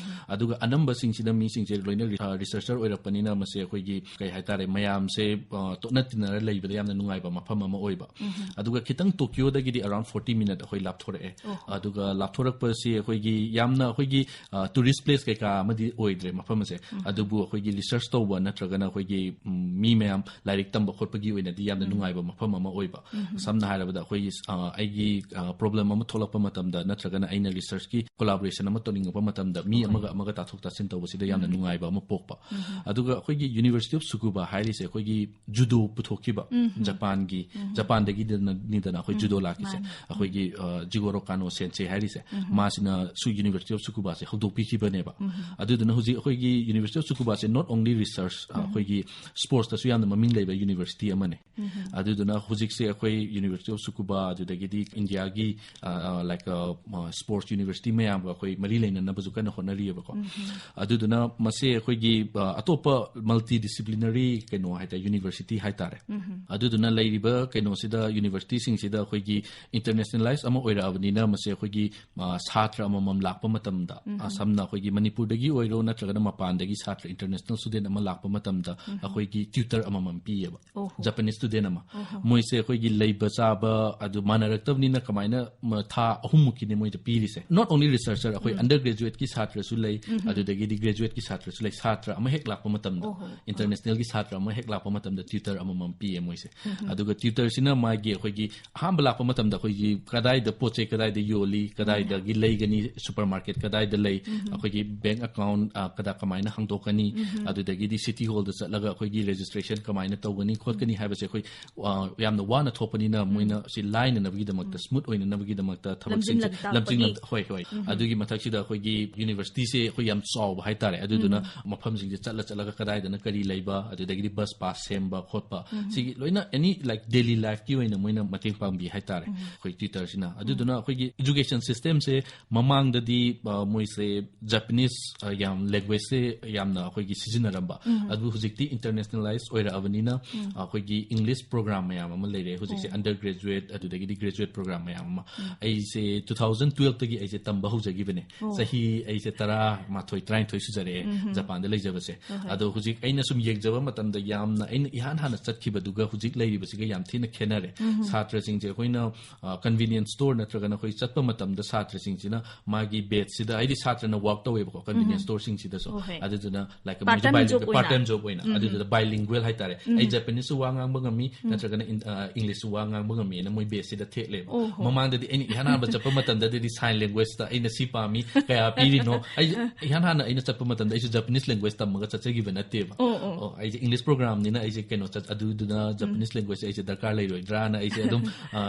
ꯑꯗꯨꯒ ꯑꯅꯝꯕꯁꯤꯡꯁꯤꯗ ꯃꯤꯁꯤꯡꯁꯦ ꯂꯣꯏꯅ ꯔꯤ-, ꯑ, ꯔꯤꯁꯔꯆꯔ ꯑꯣꯏꯔꯛꯄꯅꯤꯅ ꯃꯁꯤ ꯑꯩꯈꯣꯏꯒꯤ, ꯀꯩ ꯍꯥꯏꯇꯥꯔꯦ, ꯃꯌꯥꯝꯁꯦ, ꯑ, ꯇꯣꯠꯅ ꯇꯤꯟꯅꯔ ꯂꯩꯕꯗ ꯌꯥꯝꯅ ꯅꯨꯡꯉꯥꯏꯕ ꯃꯐꯝ ꯑꯃ ꯑꯣꯏꯕ꯫ ꯑꯗꯨꯒ ꯈꯤꯇꯪ ꯇꯣꯀꯤꯌꯣꯗꯒꯤꯗꯤ around forty minute ꯑꯩꯈꯣꯏ ꯂꯥꯞꯊꯣꯔꯛꯑꯦ꯫ ꯑꯗꯨꯒ ꯂꯥꯞꯊꯣꯔꯛꯄꯁꯤ ꯑꯩꯈꯣꯏꯒꯤ ꯌꯥꯝꯅ ꯑꯩꯈꯣꯏꯒꯤ, ꯑ, tourist place ꯀꯩꯀꯥ ꯑꯃꯗꯤ ꯑꯣꯏꯗ꯭ꯔꯦ ꯃꯐꯝ ꯑꯁꯦ꯫ ꯑꯗꯨꯕꯨ ꯑꯩꯈꯣꯏꯒꯤ ꯔꯤꯁꯔꯆ ꯇꯧꯕ ꯅꯠꯇ꯭ꯔꯒꯅ ꯑꯩꯈꯣꯏꯒꯤ, ꯎꯝ, ꯃꯤ ꯃꯌꯥꯝ ꯂꯥꯏꯔꯤꯛ ꯇꯝꯕ ꯈꯣꯠꯄꯒꯤ ꯑꯣꯏꯅꯗꯤ ꯌꯥꯝꯅ ꯅꯨꯡꯉꯥꯏꯕ ꯃꯐꯝ ꯑꯃ ꯑꯣꯏꯕ꯫ ꯁꯝꯅ ꯍꯥꯏꯔꯕꯗ ꯑꯩꯈꯣꯏꯒꯤ, ꯑ, ꯑꯩꯒꯤ, ꯑ, ꯄ꯭ꯔꯣꯕ꯭ꯂꯦꯝ ꯑꯃ ꯊꯣꯛꯂꯛꯄ ꯃꯇꯝꯗ ꯅꯠꯇ꯭ꯔꯒꯅ ꯑꯩꯅ ꯔꯤꯁꯔꯆꯀꯤ ꯀꯣꯂꯥꯕꯣꯔꯦꯁꯟ ꯑꯃ ꯇꯧꯅꯤꯡꯉꯛꯄ ꯃꯇꯝꯗ ꯃꯤ ꯑꯃꯒ ꯑꯃꯒ ꯇꯥꯊꯣꯛ ꯇꯥꯁꯤꯟ ꯇꯧꯕꯁꯤꯗ ꯌꯥꯝꯅ ꯅꯨꯡꯉꯥꯏꯕ ꯑꯃ ꯄꯣꯛꯄ꯫ ꯑꯗꯨꯒ ꯑꯩꯈꯣꯏꯒꯤ University of Tsukuba ꯍꯥꯏꯔꯤꯁꯦ ꯑꯩꯈꯣꯏꯒꯤ ꯖꯨꯗꯣ ꯄꯨꯊꯣꯛꯈꯤꯕ ꯖꯄꯥꯟꯒꯤ, ꯖꯄꯥꯟꯗꯒꯤꯗꯅ-, ꯅꯤꯗꯅ ꯑꯩꯈꯣꯏ ꯖꯨꯗꯣ ꯂꯥꯛꯈꯤꯁꯦ꯫ ꯃꯥꯅꯤ꯫ ꯑꯩꯈꯣꯏꯒꯤ, ꯑ, ꯖꯤꯒꯣꯔꯣ ꯀꯥꯅꯣ ꯁꯦꯟꯁꯦ ꯍꯥꯏꯔꯤꯁꯦ, ꯃꯥꯁꯤꯅꯁꯨ University of Tsukubaꯁꯦ ꯍꯧꯗꯣꯛꯄꯤꯈꯤꯕꯅꯦꯕ꯫ ꯑꯗꯨꯗꯨꯅ ꯍꯧꯖꯤꯛ ꯑꯩꯈꯣꯏꯒꯤ University of Tsukuba say not only research, ꯑ, ꯑꯩꯈꯣꯏꯒꯤ sports ꯇꯁꯨ ꯌꯥꯝꯅ ꯃꯃꯤꯡ ꯂꯩꯕ university ꯑꯃꯅꯤ꯫ ꯑꯗꯨꯗꯨꯅ ꯍꯧꯖꯤꯛꯁꯦ ꯑꯩꯈꯣꯏ University of Tsukuba, ꯑꯗꯨꯗꯒꯤꯗꯤ ꯏꯟꯗꯤꯌꯥꯒꯤ, ꯑ, ꯑ, like, ꯑ, ꯑ, sports university ꯃꯌꯥꯝꯒ ꯑꯩꯈꯣꯏ ꯃꯔꯤ ꯂꯩꯅꯅꯕꯁꯨ ꯀꯟꯅ ꯍꯣꯠꯅꯔꯤꯑꯕꯀꯣ꯫ ꯑꯗꯨꯗꯨꯅ ꯃꯁꯦ ꯑꯩꯈꯣꯏꯒꯤ, ꯑ, ꯑꯇꯣꯞꯄ multidisciplinary ꯀꯩꯅꯣ ꯍꯥꯏꯇꯥꯔꯦ, university ꯍꯥꯏꯇꯥꯔꯦ꯫ ꯑꯗꯨꯗꯨꯅ ꯂꯩꯔꯤꯕ ꯀꯩꯅꯣꯁꯤꯗ, university ꯁꯤꯡꯁꯤꯗ ꯑꯩꯈꯣꯏꯒꯤ internationalize ꯑꯃ ꯑꯣꯏꯔꯛꯑꯕꯅꯤꯅ, ꯃꯁꯦ ꯑꯩꯈꯣꯏꯒꯤ, ꯑ, ꯁꯥꯇ꯭ꯔ ꯑꯃꯃꯝ ꯂꯥꯛꯄ ꯃꯇꯝꯗ, ꯑ, ꯁꯝꯅ ꯑꯩꯈꯣꯏꯒꯤ ꯃꯅꯤꯄꯨꯔꯗꯒꯤ ꯑꯣꯏꯔꯣ ꯅꯠꯇ꯭ꯔꯒꯅ ꯃꯄꯥꯟꯗꯒꯤ ꯁꯥꯇ꯭ꯔ international student ꯑꯃ ꯂꯥꯛꯄ ꯃꯇꯝꯗ, ꯑꯩꯈꯣꯏꯒꯤ tutor ꯑꯃꯃꯝ ꯄꯤꯌꯦꯕ꯫ ꯑꯣꯍꯣ꯫ Japanese student ꯑꯃ꯫ ꯑꯣꯍꯣ꯫ ꯃꯣꯏꯁꯦ ꯑꯩꯈꯣꯏꯒꯤ ꯂꯩꯕ ꯆꯥꯕ ꯑꯗꯨ ꯃꯥꯟꯅꯔꯛꯇꯕꯅꯤꯅ ꯀꯃꯥꯏꯅ ꯃ-, ꯊꯥ ꯑꯍꯨꯝꯃꯨꯛꯀꯤꯅꯦ ꯃꯣꯏꯗ ꯄꯤꯔꯤꯁꯦ꯫ Not only researcher, ꯑꯩꯈꯣꯏ undergraduate ꯀꯤ ꯁꯥꯇ꯭ꯔꯁꯨ ꯂꯩ, ꯑꯗꯨꯗꯒꯤꯗꯤ graduate ꯀꯤ ꯁꯥꯇ꯭ꯔꯁꯨ ꯂꯩ, ꯁꯥꯇ꯭ꯔ ꯑꯃ ꯍꯦꯛ ꯂꯥꯛꯄ ꯃꯇꯝꯗ, ꯑꯣꯍꯣ꯫ International ꯒꯤ ꯁꯥꯇ꯭ꯔ ꯑꯃ ꯍꯦꯛ ꯂꯥꯛꯄ ꯃꯇꯝꯗ tutor ꯑꯃꯃꯝ ꯄꯤꯌꯦ ꯃꯣꯏꯁꯦ꯫ ꯑꯗꯨꯒ tutor ꯁꯤꯅ ꯃꯥꯒꯤ ꯑꯩꯈꯣꯏꯒꯤ ꯑꯍꯥꯟꯕ ꯂꯥꯛꯄ ꯃꯇꯝꯗ ꯑꯩꯈꯣꯏꯒꯤ ꯀꯗꯥꯏꯗ ꯄꯣꯠ ꯆꯩ ꯀꯗꯥꯏꯗ ꯌꯣꯜꯂꯤ, ꯀꯗꯥꯏꯗꯒꯤ ꯂꯩꯒꯅꯤ, supermarket ꯀꯗꯥꯏꯗ ꯂꯩ, ꯑꯩꯈꯣꯏꯒꯤ bank account, ꯑ, ꯀꯗꯥ ꯀꯃꯥꯏꯅ ꯍꯥꯡꯗꯣꯛꯀꯅꯤ, ꯑꯗꯨꯗꯒꯤꯗꯤ city hall ꯗ ꯆꯠꯂꯒ ꯑꯩꯈꯣꯏꯒꯤ registration ꯀꯃꯥꯏꯅ ꯇꯧꯒꯅꯤ ꯈꯣꯠꯀꯅꯤ ꯍꯥꯏꯕꯁꯦ ꯑꯩꯈꯣꯏ, ꯑ, ꯌꯥꯝꯅ ꯋꯥꯅ ꯊꯣꯛꯄꯅꯤꯅ ꯃꯣꯏꯅ ꯁꯤ ꯂꯥꯏꯅꯅꯕꯒꯤꯗꯃꯛꯇ, smooth ꯑꯣꯏꯅꯅꯕꯒꯤꯗꯃꯛꯇ ꯊꯕꯛꯁꯤꯡꯁꯦ ꯂꯝꯖꯤꯡ ꯂꯝꯖꯤꯡ ꯂꯝ-, ꯇꯥꯛꯄꯒꯤ꯫ ꯍꯣꯏ, ꯍꯣꯏ꯫ ꯑꯗꯨꯒꯤ ꯃꯊꯛꯁꯤꯗ ꯑꯩꯈꯣꯏꯒꯤ university ꯁꯦ ꯑꯩꯈꯣꯏ ꯌꯥꯝ ꯆꯥꯎꯕ ꯍꯥꯏꯇꯥꯔꯦ꯫ ꯑꯗꯨꯗꯨꯅ ꯃꯐꯝꯁꯤꯡꯁꯦ ꯆꯠꯂ ꯆꯠꯂꯒ ꯀꯗꯥꯏꯗꯅ ꯀꯔꯤ ꯂꯩꯕ, ꯑꯗꯨꯗꯒꯤꯗꯤ bus pass ꯁꯦꯝꯕ ꯈꯣꯠꯄ, ꯁꯤꯒꯤ ꯂꯣꯏꯅ any, like, daily life ꯀꯤ ꯑꯣꯏꯅ ꯃꯣꯏꯅ ꯃꯇꯦꯡ ꯄꯥꯡꯕꯤ ꯍꯥꯏꯇꯥꯔꯦ, ꯑꯩꯈꯣꯏ tutor ꯁꯤꯅ꯫ ꯑꯗꯨꯗꯨꯅ ꯑꯩꯈꯣꯏꯒꯤ education system ꯁꯦ ꯃꯃꯥꯡꯗꯗꯤ, ꯑ, ꯃꯣꯏꯁꯦ Japanese, ꯑ, ꯌꯥꯝ language ꯁꯦ ꯌꯥꯝꯅ ꯑꯩꯈꯣꯏꯒꯤ ꯁꯤꯖꯤꯟꯅꯔꯝꯕ꯫ ꯑꯗꯨ ꯍꯧꯖꯤꯛꯇꯤ internationalize ꯑꯣꯏꯔꯛꯑꯕꯅꯤꯅ, ꯑ, ꯑꯩꯈꯣꯏꯒꯤ English program ꯃꯌꯥꯝ ꯑꯃ ꯂꯩꯔꯦ ꯍꯧꯖꯤꯛꯁꯦ, undergraduate ꯑꯗꯨꯗꯒꯤꯗꯤ graduate program ꯃꯌꯥꯝ ꯑꯃ꯫ ꯑꯩꯁꯦ two thousand twelve ꯇꯒꯤ ꯑꯩꯁꯦ ꯇꯝꯕ ꯍꯧꯖꯈꯤꯕꯅꯦ꯫ ꯆꯍꯤ ꯑꯩꯁꯦ ꯇꯔꯥꯃꯥꯊꯣꯏ, ꯇꯔꯥꯅꯤꯊꯣꯏ ꯁꯨꯖꯔꯛꯑꯦ ꯖꯄꯥꯟꯗ ꯂꯩꯖꯕꯁꯦ꯫ ꯑꯗꯣ ꯍꯧꯖꯤꯛ ꯑꯩꯅ ꯁꯨꯝ ꯌꯦꯡꯖꯕ ꯃꯇꯝꯗ ꯌꯥꯝꯅ ꯑꯩꯅ ꯏꯍꯥꯟ ꯍꯥꯟꯅ ꯆꯠꯈꯤꯕꯗꯨꯒ ꯍꯧꯖꯤꯛ ꯂꯩꯔꯤꯕꯁꯤꯒ ꯌꯥꯝ ꯊꯤꯅ ꯈꯦꯠꯅꯔꯦ꯫ ꯁꯥꯇ꯭ꯔꯁꯤꯡꯁꯦ ꯑꯩꯈꯣꯏꯅ, ꯑ, convenience store ꯅꯠꯇ꯭ꯔꯒꯅ ꯑꯩꯈꯣꯏ ꯆꯠꯄ ꯃꯇꯝꯗ ꯁꯥꯇ꯭ꯔꯁꯤꯡꯁꯤꯅ ꯃꯥꯒꯤ batch ꯁꯤꯗ, ꯍꯥꯏꯗꯤ ꯁꯥꯇ꯭ꯔꯅ work ꯇꯧꯋꯦꯕꯀꯣ, convenience store ꯁꯤꯡꯁꯤꯗꯁꯨ꯫ ꯑꯣ, ꯍꯣꯏ꯫ ꯑꯗꯨꯗꯨꯅ, like, part time job ꯑꯣꯏꯅ꯫ Part time job ꯑꯣꯏꯅ꯫ ꯑꯗꯨꯗꯨꯅ bilingual ꯍꯥꯏꯇꯥꯔꯦ꯫ ꯑꯩ Japanese ꯁꯨ ꯋꯥ ꯉꯥꯡꯕ ꯉꯝꯃꯤ, ꯅꯠꯇ꯭ꯔꯒꯅ ꯏꯟ-, ꯑ, English ꯁꯨ ꯋꯥ ꯉꯥꯡꯕ ꯉꯝꯃꯤꯅ ꯃꯣꯏ batch ꯁꯤꯗ ꯊꯦꯠꯂꯦꯕ꯫ ꯑꯣ, ꯍꯣ꯫ ꯃꯃꯥꯡꯗꯗꯤ ꯑꯩꯅ ꯏꯍꯥꯟ ꯍꯥꯟꯕ ꯆꯠꯄ ꯃꯇꯝꯗꯗꯤ sign language ꯇ ꯑꯩꯅ ꯁꯤ ꯄꯥꯝꯃꯤ, ꯀꯌꯥ ꯄꯤꯔꯤꯅꯣ? ꯑꯩ ꯏꯍꯥꯟ ꯍꯥꯟꯅ ꯑꯩꯅ ꯆꯠꯄ ꯃꯇꯝꯗ ꯑꯩꯁꯨ Japanese language ꯇꯝꯃꯒ ꯆꯠꯆꯈꯤꯕ ꯅꯠꯇꯦꯕ꯫ ꯑꯣ, ꯑꯣ꯫ ꯑꯣ, ꯑꯩꯁꯦ English program ꯅꯤꯅ ꯑꯩꯁꯦ ꯀꯩꯅꯣ ꯆꯠ-, ꯑꯗꯨꯗꯨꯅ Japanese language ꯑꯩꯁꯦ ꯗꯔꯀꯥꯔ ꯂꯩꯔꯣꯏꯗ꯭ꯔꯥꯅ ꯑꯩꯁꯦ ꯑꯗꯨꯝ, ꯑ,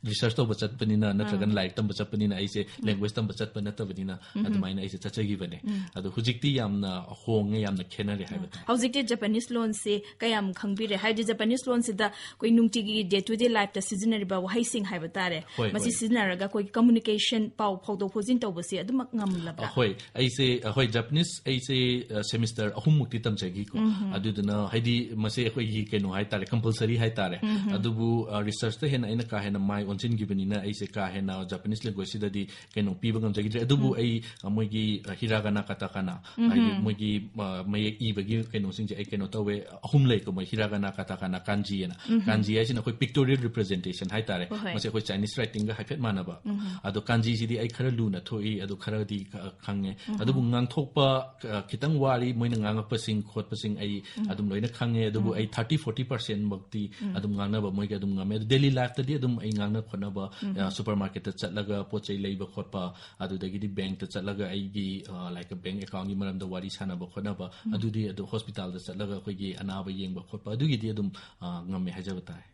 ꯔꯤꯁꯔꯁ ꯇꯧꯕ ꯆꯠꯄꯅꯤꯅ ꯅꯠꯇ꯭ꯔꯒꯅ ꯂꯥꯏꯔꯤꯛ ꯇꯝꯕ ꯆꯠꯄꯅꯤꯅ ꯑꯩꯁꯦ ꯂꯦꯡꯒ꯭ꯋꯦꯖ ꯇꯝꯕ ꯆꯠꯄ ꯅꯠꯇꯕꯅꯤꯅ ꯑꯗꯨꯃꯥꯏꯅ ꯑꯩꯁꯦ ꯆꯠꯆꯈꯤꯕꯅꯦ꯫ ꯑꯗꯣ ꯍꯧꯖꯤꯛꯇꯤ ꯌꯥꯝꯅ ꯍꯣꯡꯉꯦ, ꯌꯥꯝꯅ ꯈꯦꯠꯅꯔꯦ ꯍꯥꯏꯕ ꯇꯥꯔꯦ꯫ ꯍꯧꯖꯤꯛꯇꯤ ꯖꯄꯥꯅꯤꯁ ꯂꯣꯟꯁꯤ ꯀꯌꯥꯝ ꯈꯪꯕꯤꯔꯦ? ꯍꯥꯏꯗꯤ ꯖꯄꯥꯅꯤꯁ ꯂꯣꯟꯁꯤꯗ ꯑꯩꯈꯣꯏ ꯅꯨꯡꯇꯤꯒꯤ ꯗꯦ ꯇꯨ ꯗꯦ ꯂꯥꯏꯐꯇ ꯁꯤꯖꯤꯟꯅꯔꯤꯕ ꯋꯥꯍꯩꯁꯤꯡ ꯍꯥꯏꯕ ꯇꯥꯔꯦ, ꯍꯣꯏ, ꯃꯁꯤ ꯍꯣꯏ꯫ ꯁꯤꯖꯤꯟꯅꯔꯒ ꯑꯩꯈꯣꯏꯒꯤ ꯀꯝꯃꯨꯅꯤꯀꯦꯁꯟ, ꯄꯥꯎ ꯐꯥꯎꯗꯣꯛ ꯐꯥꯎꯖꯤꯟ ꯇꯧꯕꯁꯤ ꯑꯗꯨꯃꯛ ꯉꯝꯂꯕ꯭ꯔꯥ? ꯑ, ꯍꯣꯏ, ꯑꯩꯁꯦ, ꯑ, ꯍꯣꯏ, ꯖꯄꯥꯅꯤꯁ ꯑꯩꯁꯦ, ꯑ, ꯁꯦꯃꯤꯁꯇꯔ ꯑꯍꯨꯝꯃꯨꯛꯇꯤ ꯇꯝꯖꯈꯤꯀꯣ꯫ ꯑꯗꯨꯗꯨꯅ ꯍꯥꯏꯗꯤ ꯃꯁꯦ ꯑꯩꯈꯣꯏꯒꯤ ꯀꯩꯅꯣ ꯍꯥꯏꯇꯥꯔꯦ, ꯀꯝꯄꯜꯁꯔꯤ ꯍꯥꯏꯇꯥꯔꯦ꯫ ꯑꯗꯨꯕꯨ, ꯑ, ꯔꯤꯁꯔꯁꯇ ꯍꯦꯟꯅ ꯑꯩꯅ ꯀꯥ ꯍꯦꯟꯅ ꯃꯥꯏ ꯑꯣꯟꯁꯤꯟꯈꯤꯕꯅꯤꯅ ꯑꯩꯁꯦ ꯀꯥ ꯍꯦꯟꯅ ꯖꯄꯥꯅꯤꯁ ꯂꯦꯡꯒ꯭ꯋꯦꯖꯁꯤꯗꯗꯤ ꯀꯩꯅꯣ ꯄꯤꯕ ꯉꯝꯖꯈꯤꯗ꯭ꯔꯦ꯫ ꯑꯗꯨꯕꯨ ꯑꯩ, ꯑ, ꯃꯣꯏꯒꯤ, ꯑ, ꯍꯤꯔꯥꯒꯥꯅꯥ, ꯀꯥꯇꯥꯀꯥꯅꯥ, ꯍꯥꯏꯗꯤ ꯃꯣꯏꯒꯤ, ꯑ, ꯃꯌꯦꯛ ꯏꯕꯒꯤ ꯀꯩꯅꯣꯁꯤꯡꯁꯦ ꯑꯩ ꯀꯩꯅꯣ ꯇꯧꯋꯦ, ꯑꯍꯨꯝ ꯂꯩꯀꯣ, ꯃꯣꯏ ꯍꯤꯔꯥꯒꯥꯅꯥ, ꯀꯥꯇꯥꯀꯥꯅꯥ, ꯀꯥꯟꯖꯤ ꯑꯅ꯫ ꯀꯥꯟꯖꯤ ꯍꯥꯏꯁꯤꯅ ꯑꯩꯈꯣꯏ ꯄꯤꯛꯇꯣꯔꯤꯌꯦꯜ ꯔꯤꯄ꯭ꯔꯖꯦꯟꯇꯦꯁꯟ ꯍꯥꯏꯇꯥꯔꯦ꯫ ꯍꯣꯏ, ꯍꯣꯏ꯫ ꯃꯁꯤ ꯑꯩꯈꯣꯏ ꯆꯥꯏꯅꯤꯁ ꯔꯥꯏꯇꯤꯡꯒ ꯍꯥꯏꯐꯦꯠ ꯃꯥꯟꯅꯕ꯫ ꯑꯗꯣ ꯀꯥꯟꯖꯤꯁꯤꯗꯤ ꯑꯩ ꯈꯔ ꯂꯨꯅ ꯊꯣꯛꯏ, ꯑꯗꯨ ꯈꯔꯗꯤ ꯈ-, ꯈꯪꯉꯦ꯫ ꯑꯗꯨꯕꯨ ꯉꯥꯡꯊꯣꯛꯄ, ꯑ, ꯈꯤꯇꯪ ꯋꯥꯔꯤ, ꯃꯣꯏꯅ ꯉꯥꯡꯉꯛꯄꯁꯤꯡ ꯈꯣꯠꯄꯁꯤꯡ ꯑꯩ ꯑꯗꯨꯝ ꯂꯣꯏꯅ ꯈꯪꯉꯦ꯫ ꯑꯗꯨꯕꯨ ꯑꯩ ꯊꯥꯔꯇꯤ ꯐꯣꯔꯇꯤ ꯄꯥꯔꯁꯦꯟ ꯃꯛꯇꯤ ꯑꯗꯨꯝ ꯉꯥꯡꯅꯕ ꯃꯣꯏꯒ ꯑꯗꯨꯝ ꯉꯝꯃꯦ꯫ ꯑꯗꯨ ꯗꯦꯂꯤ ꯂꯥꯏꯐꯇꯗꯤ ꯑꯗꯨꯝ ꯑꯩ ꯉꯥꯡꯅ ꯈꯣꯠꯅꯕ, ꯑ, ꯁꯨꯄꯔ ꯃꯥꯔꯀꯦꯠꯇ ꯆꯠꯂꯒ ꯄꯣꯠ ꯆꯩ ꯂꯩꯕ ꯈꯣꯠꯄ, ꯑꯗꯨꯗꯒꯤꯗꯤ ꯕꯦꯡꯛꯇ ꯆꯠꯂꯒ ꯑꯩꯒꯤ, ꯑ, ꯂꯥꯏꯛ, ꯕꯦꯡꯛ ꯑꯦꯀꯥꯎꯟꯒꯤ ꯃꯔꯝꯗ ꯋꯥꯔꯤ ꯁꯥꯟꯅꯕ ꯈꯣꯠꯅꯕ, ꯑꯗꯨꯗꯤ ꯑꯗꯨ ꯍꯣꯁꯄꯤꯇꯥꯜꯗ ꯆꯠꯂꯒ ꯑꯩꯈꯣꯏꯒꯤ ꯑꯅꯥꯕ ꯌꯦꯡꯕ ꯈꯣꯠꯄ, ꯑꯗꯨꯒꯤꯗꯤ ꯑꯗꯨꯝ, ꯑ, ꯉꯝꯃꯦ ꯍꯥꯏꯖꯕ ꯇꯥꯔꯦ꯫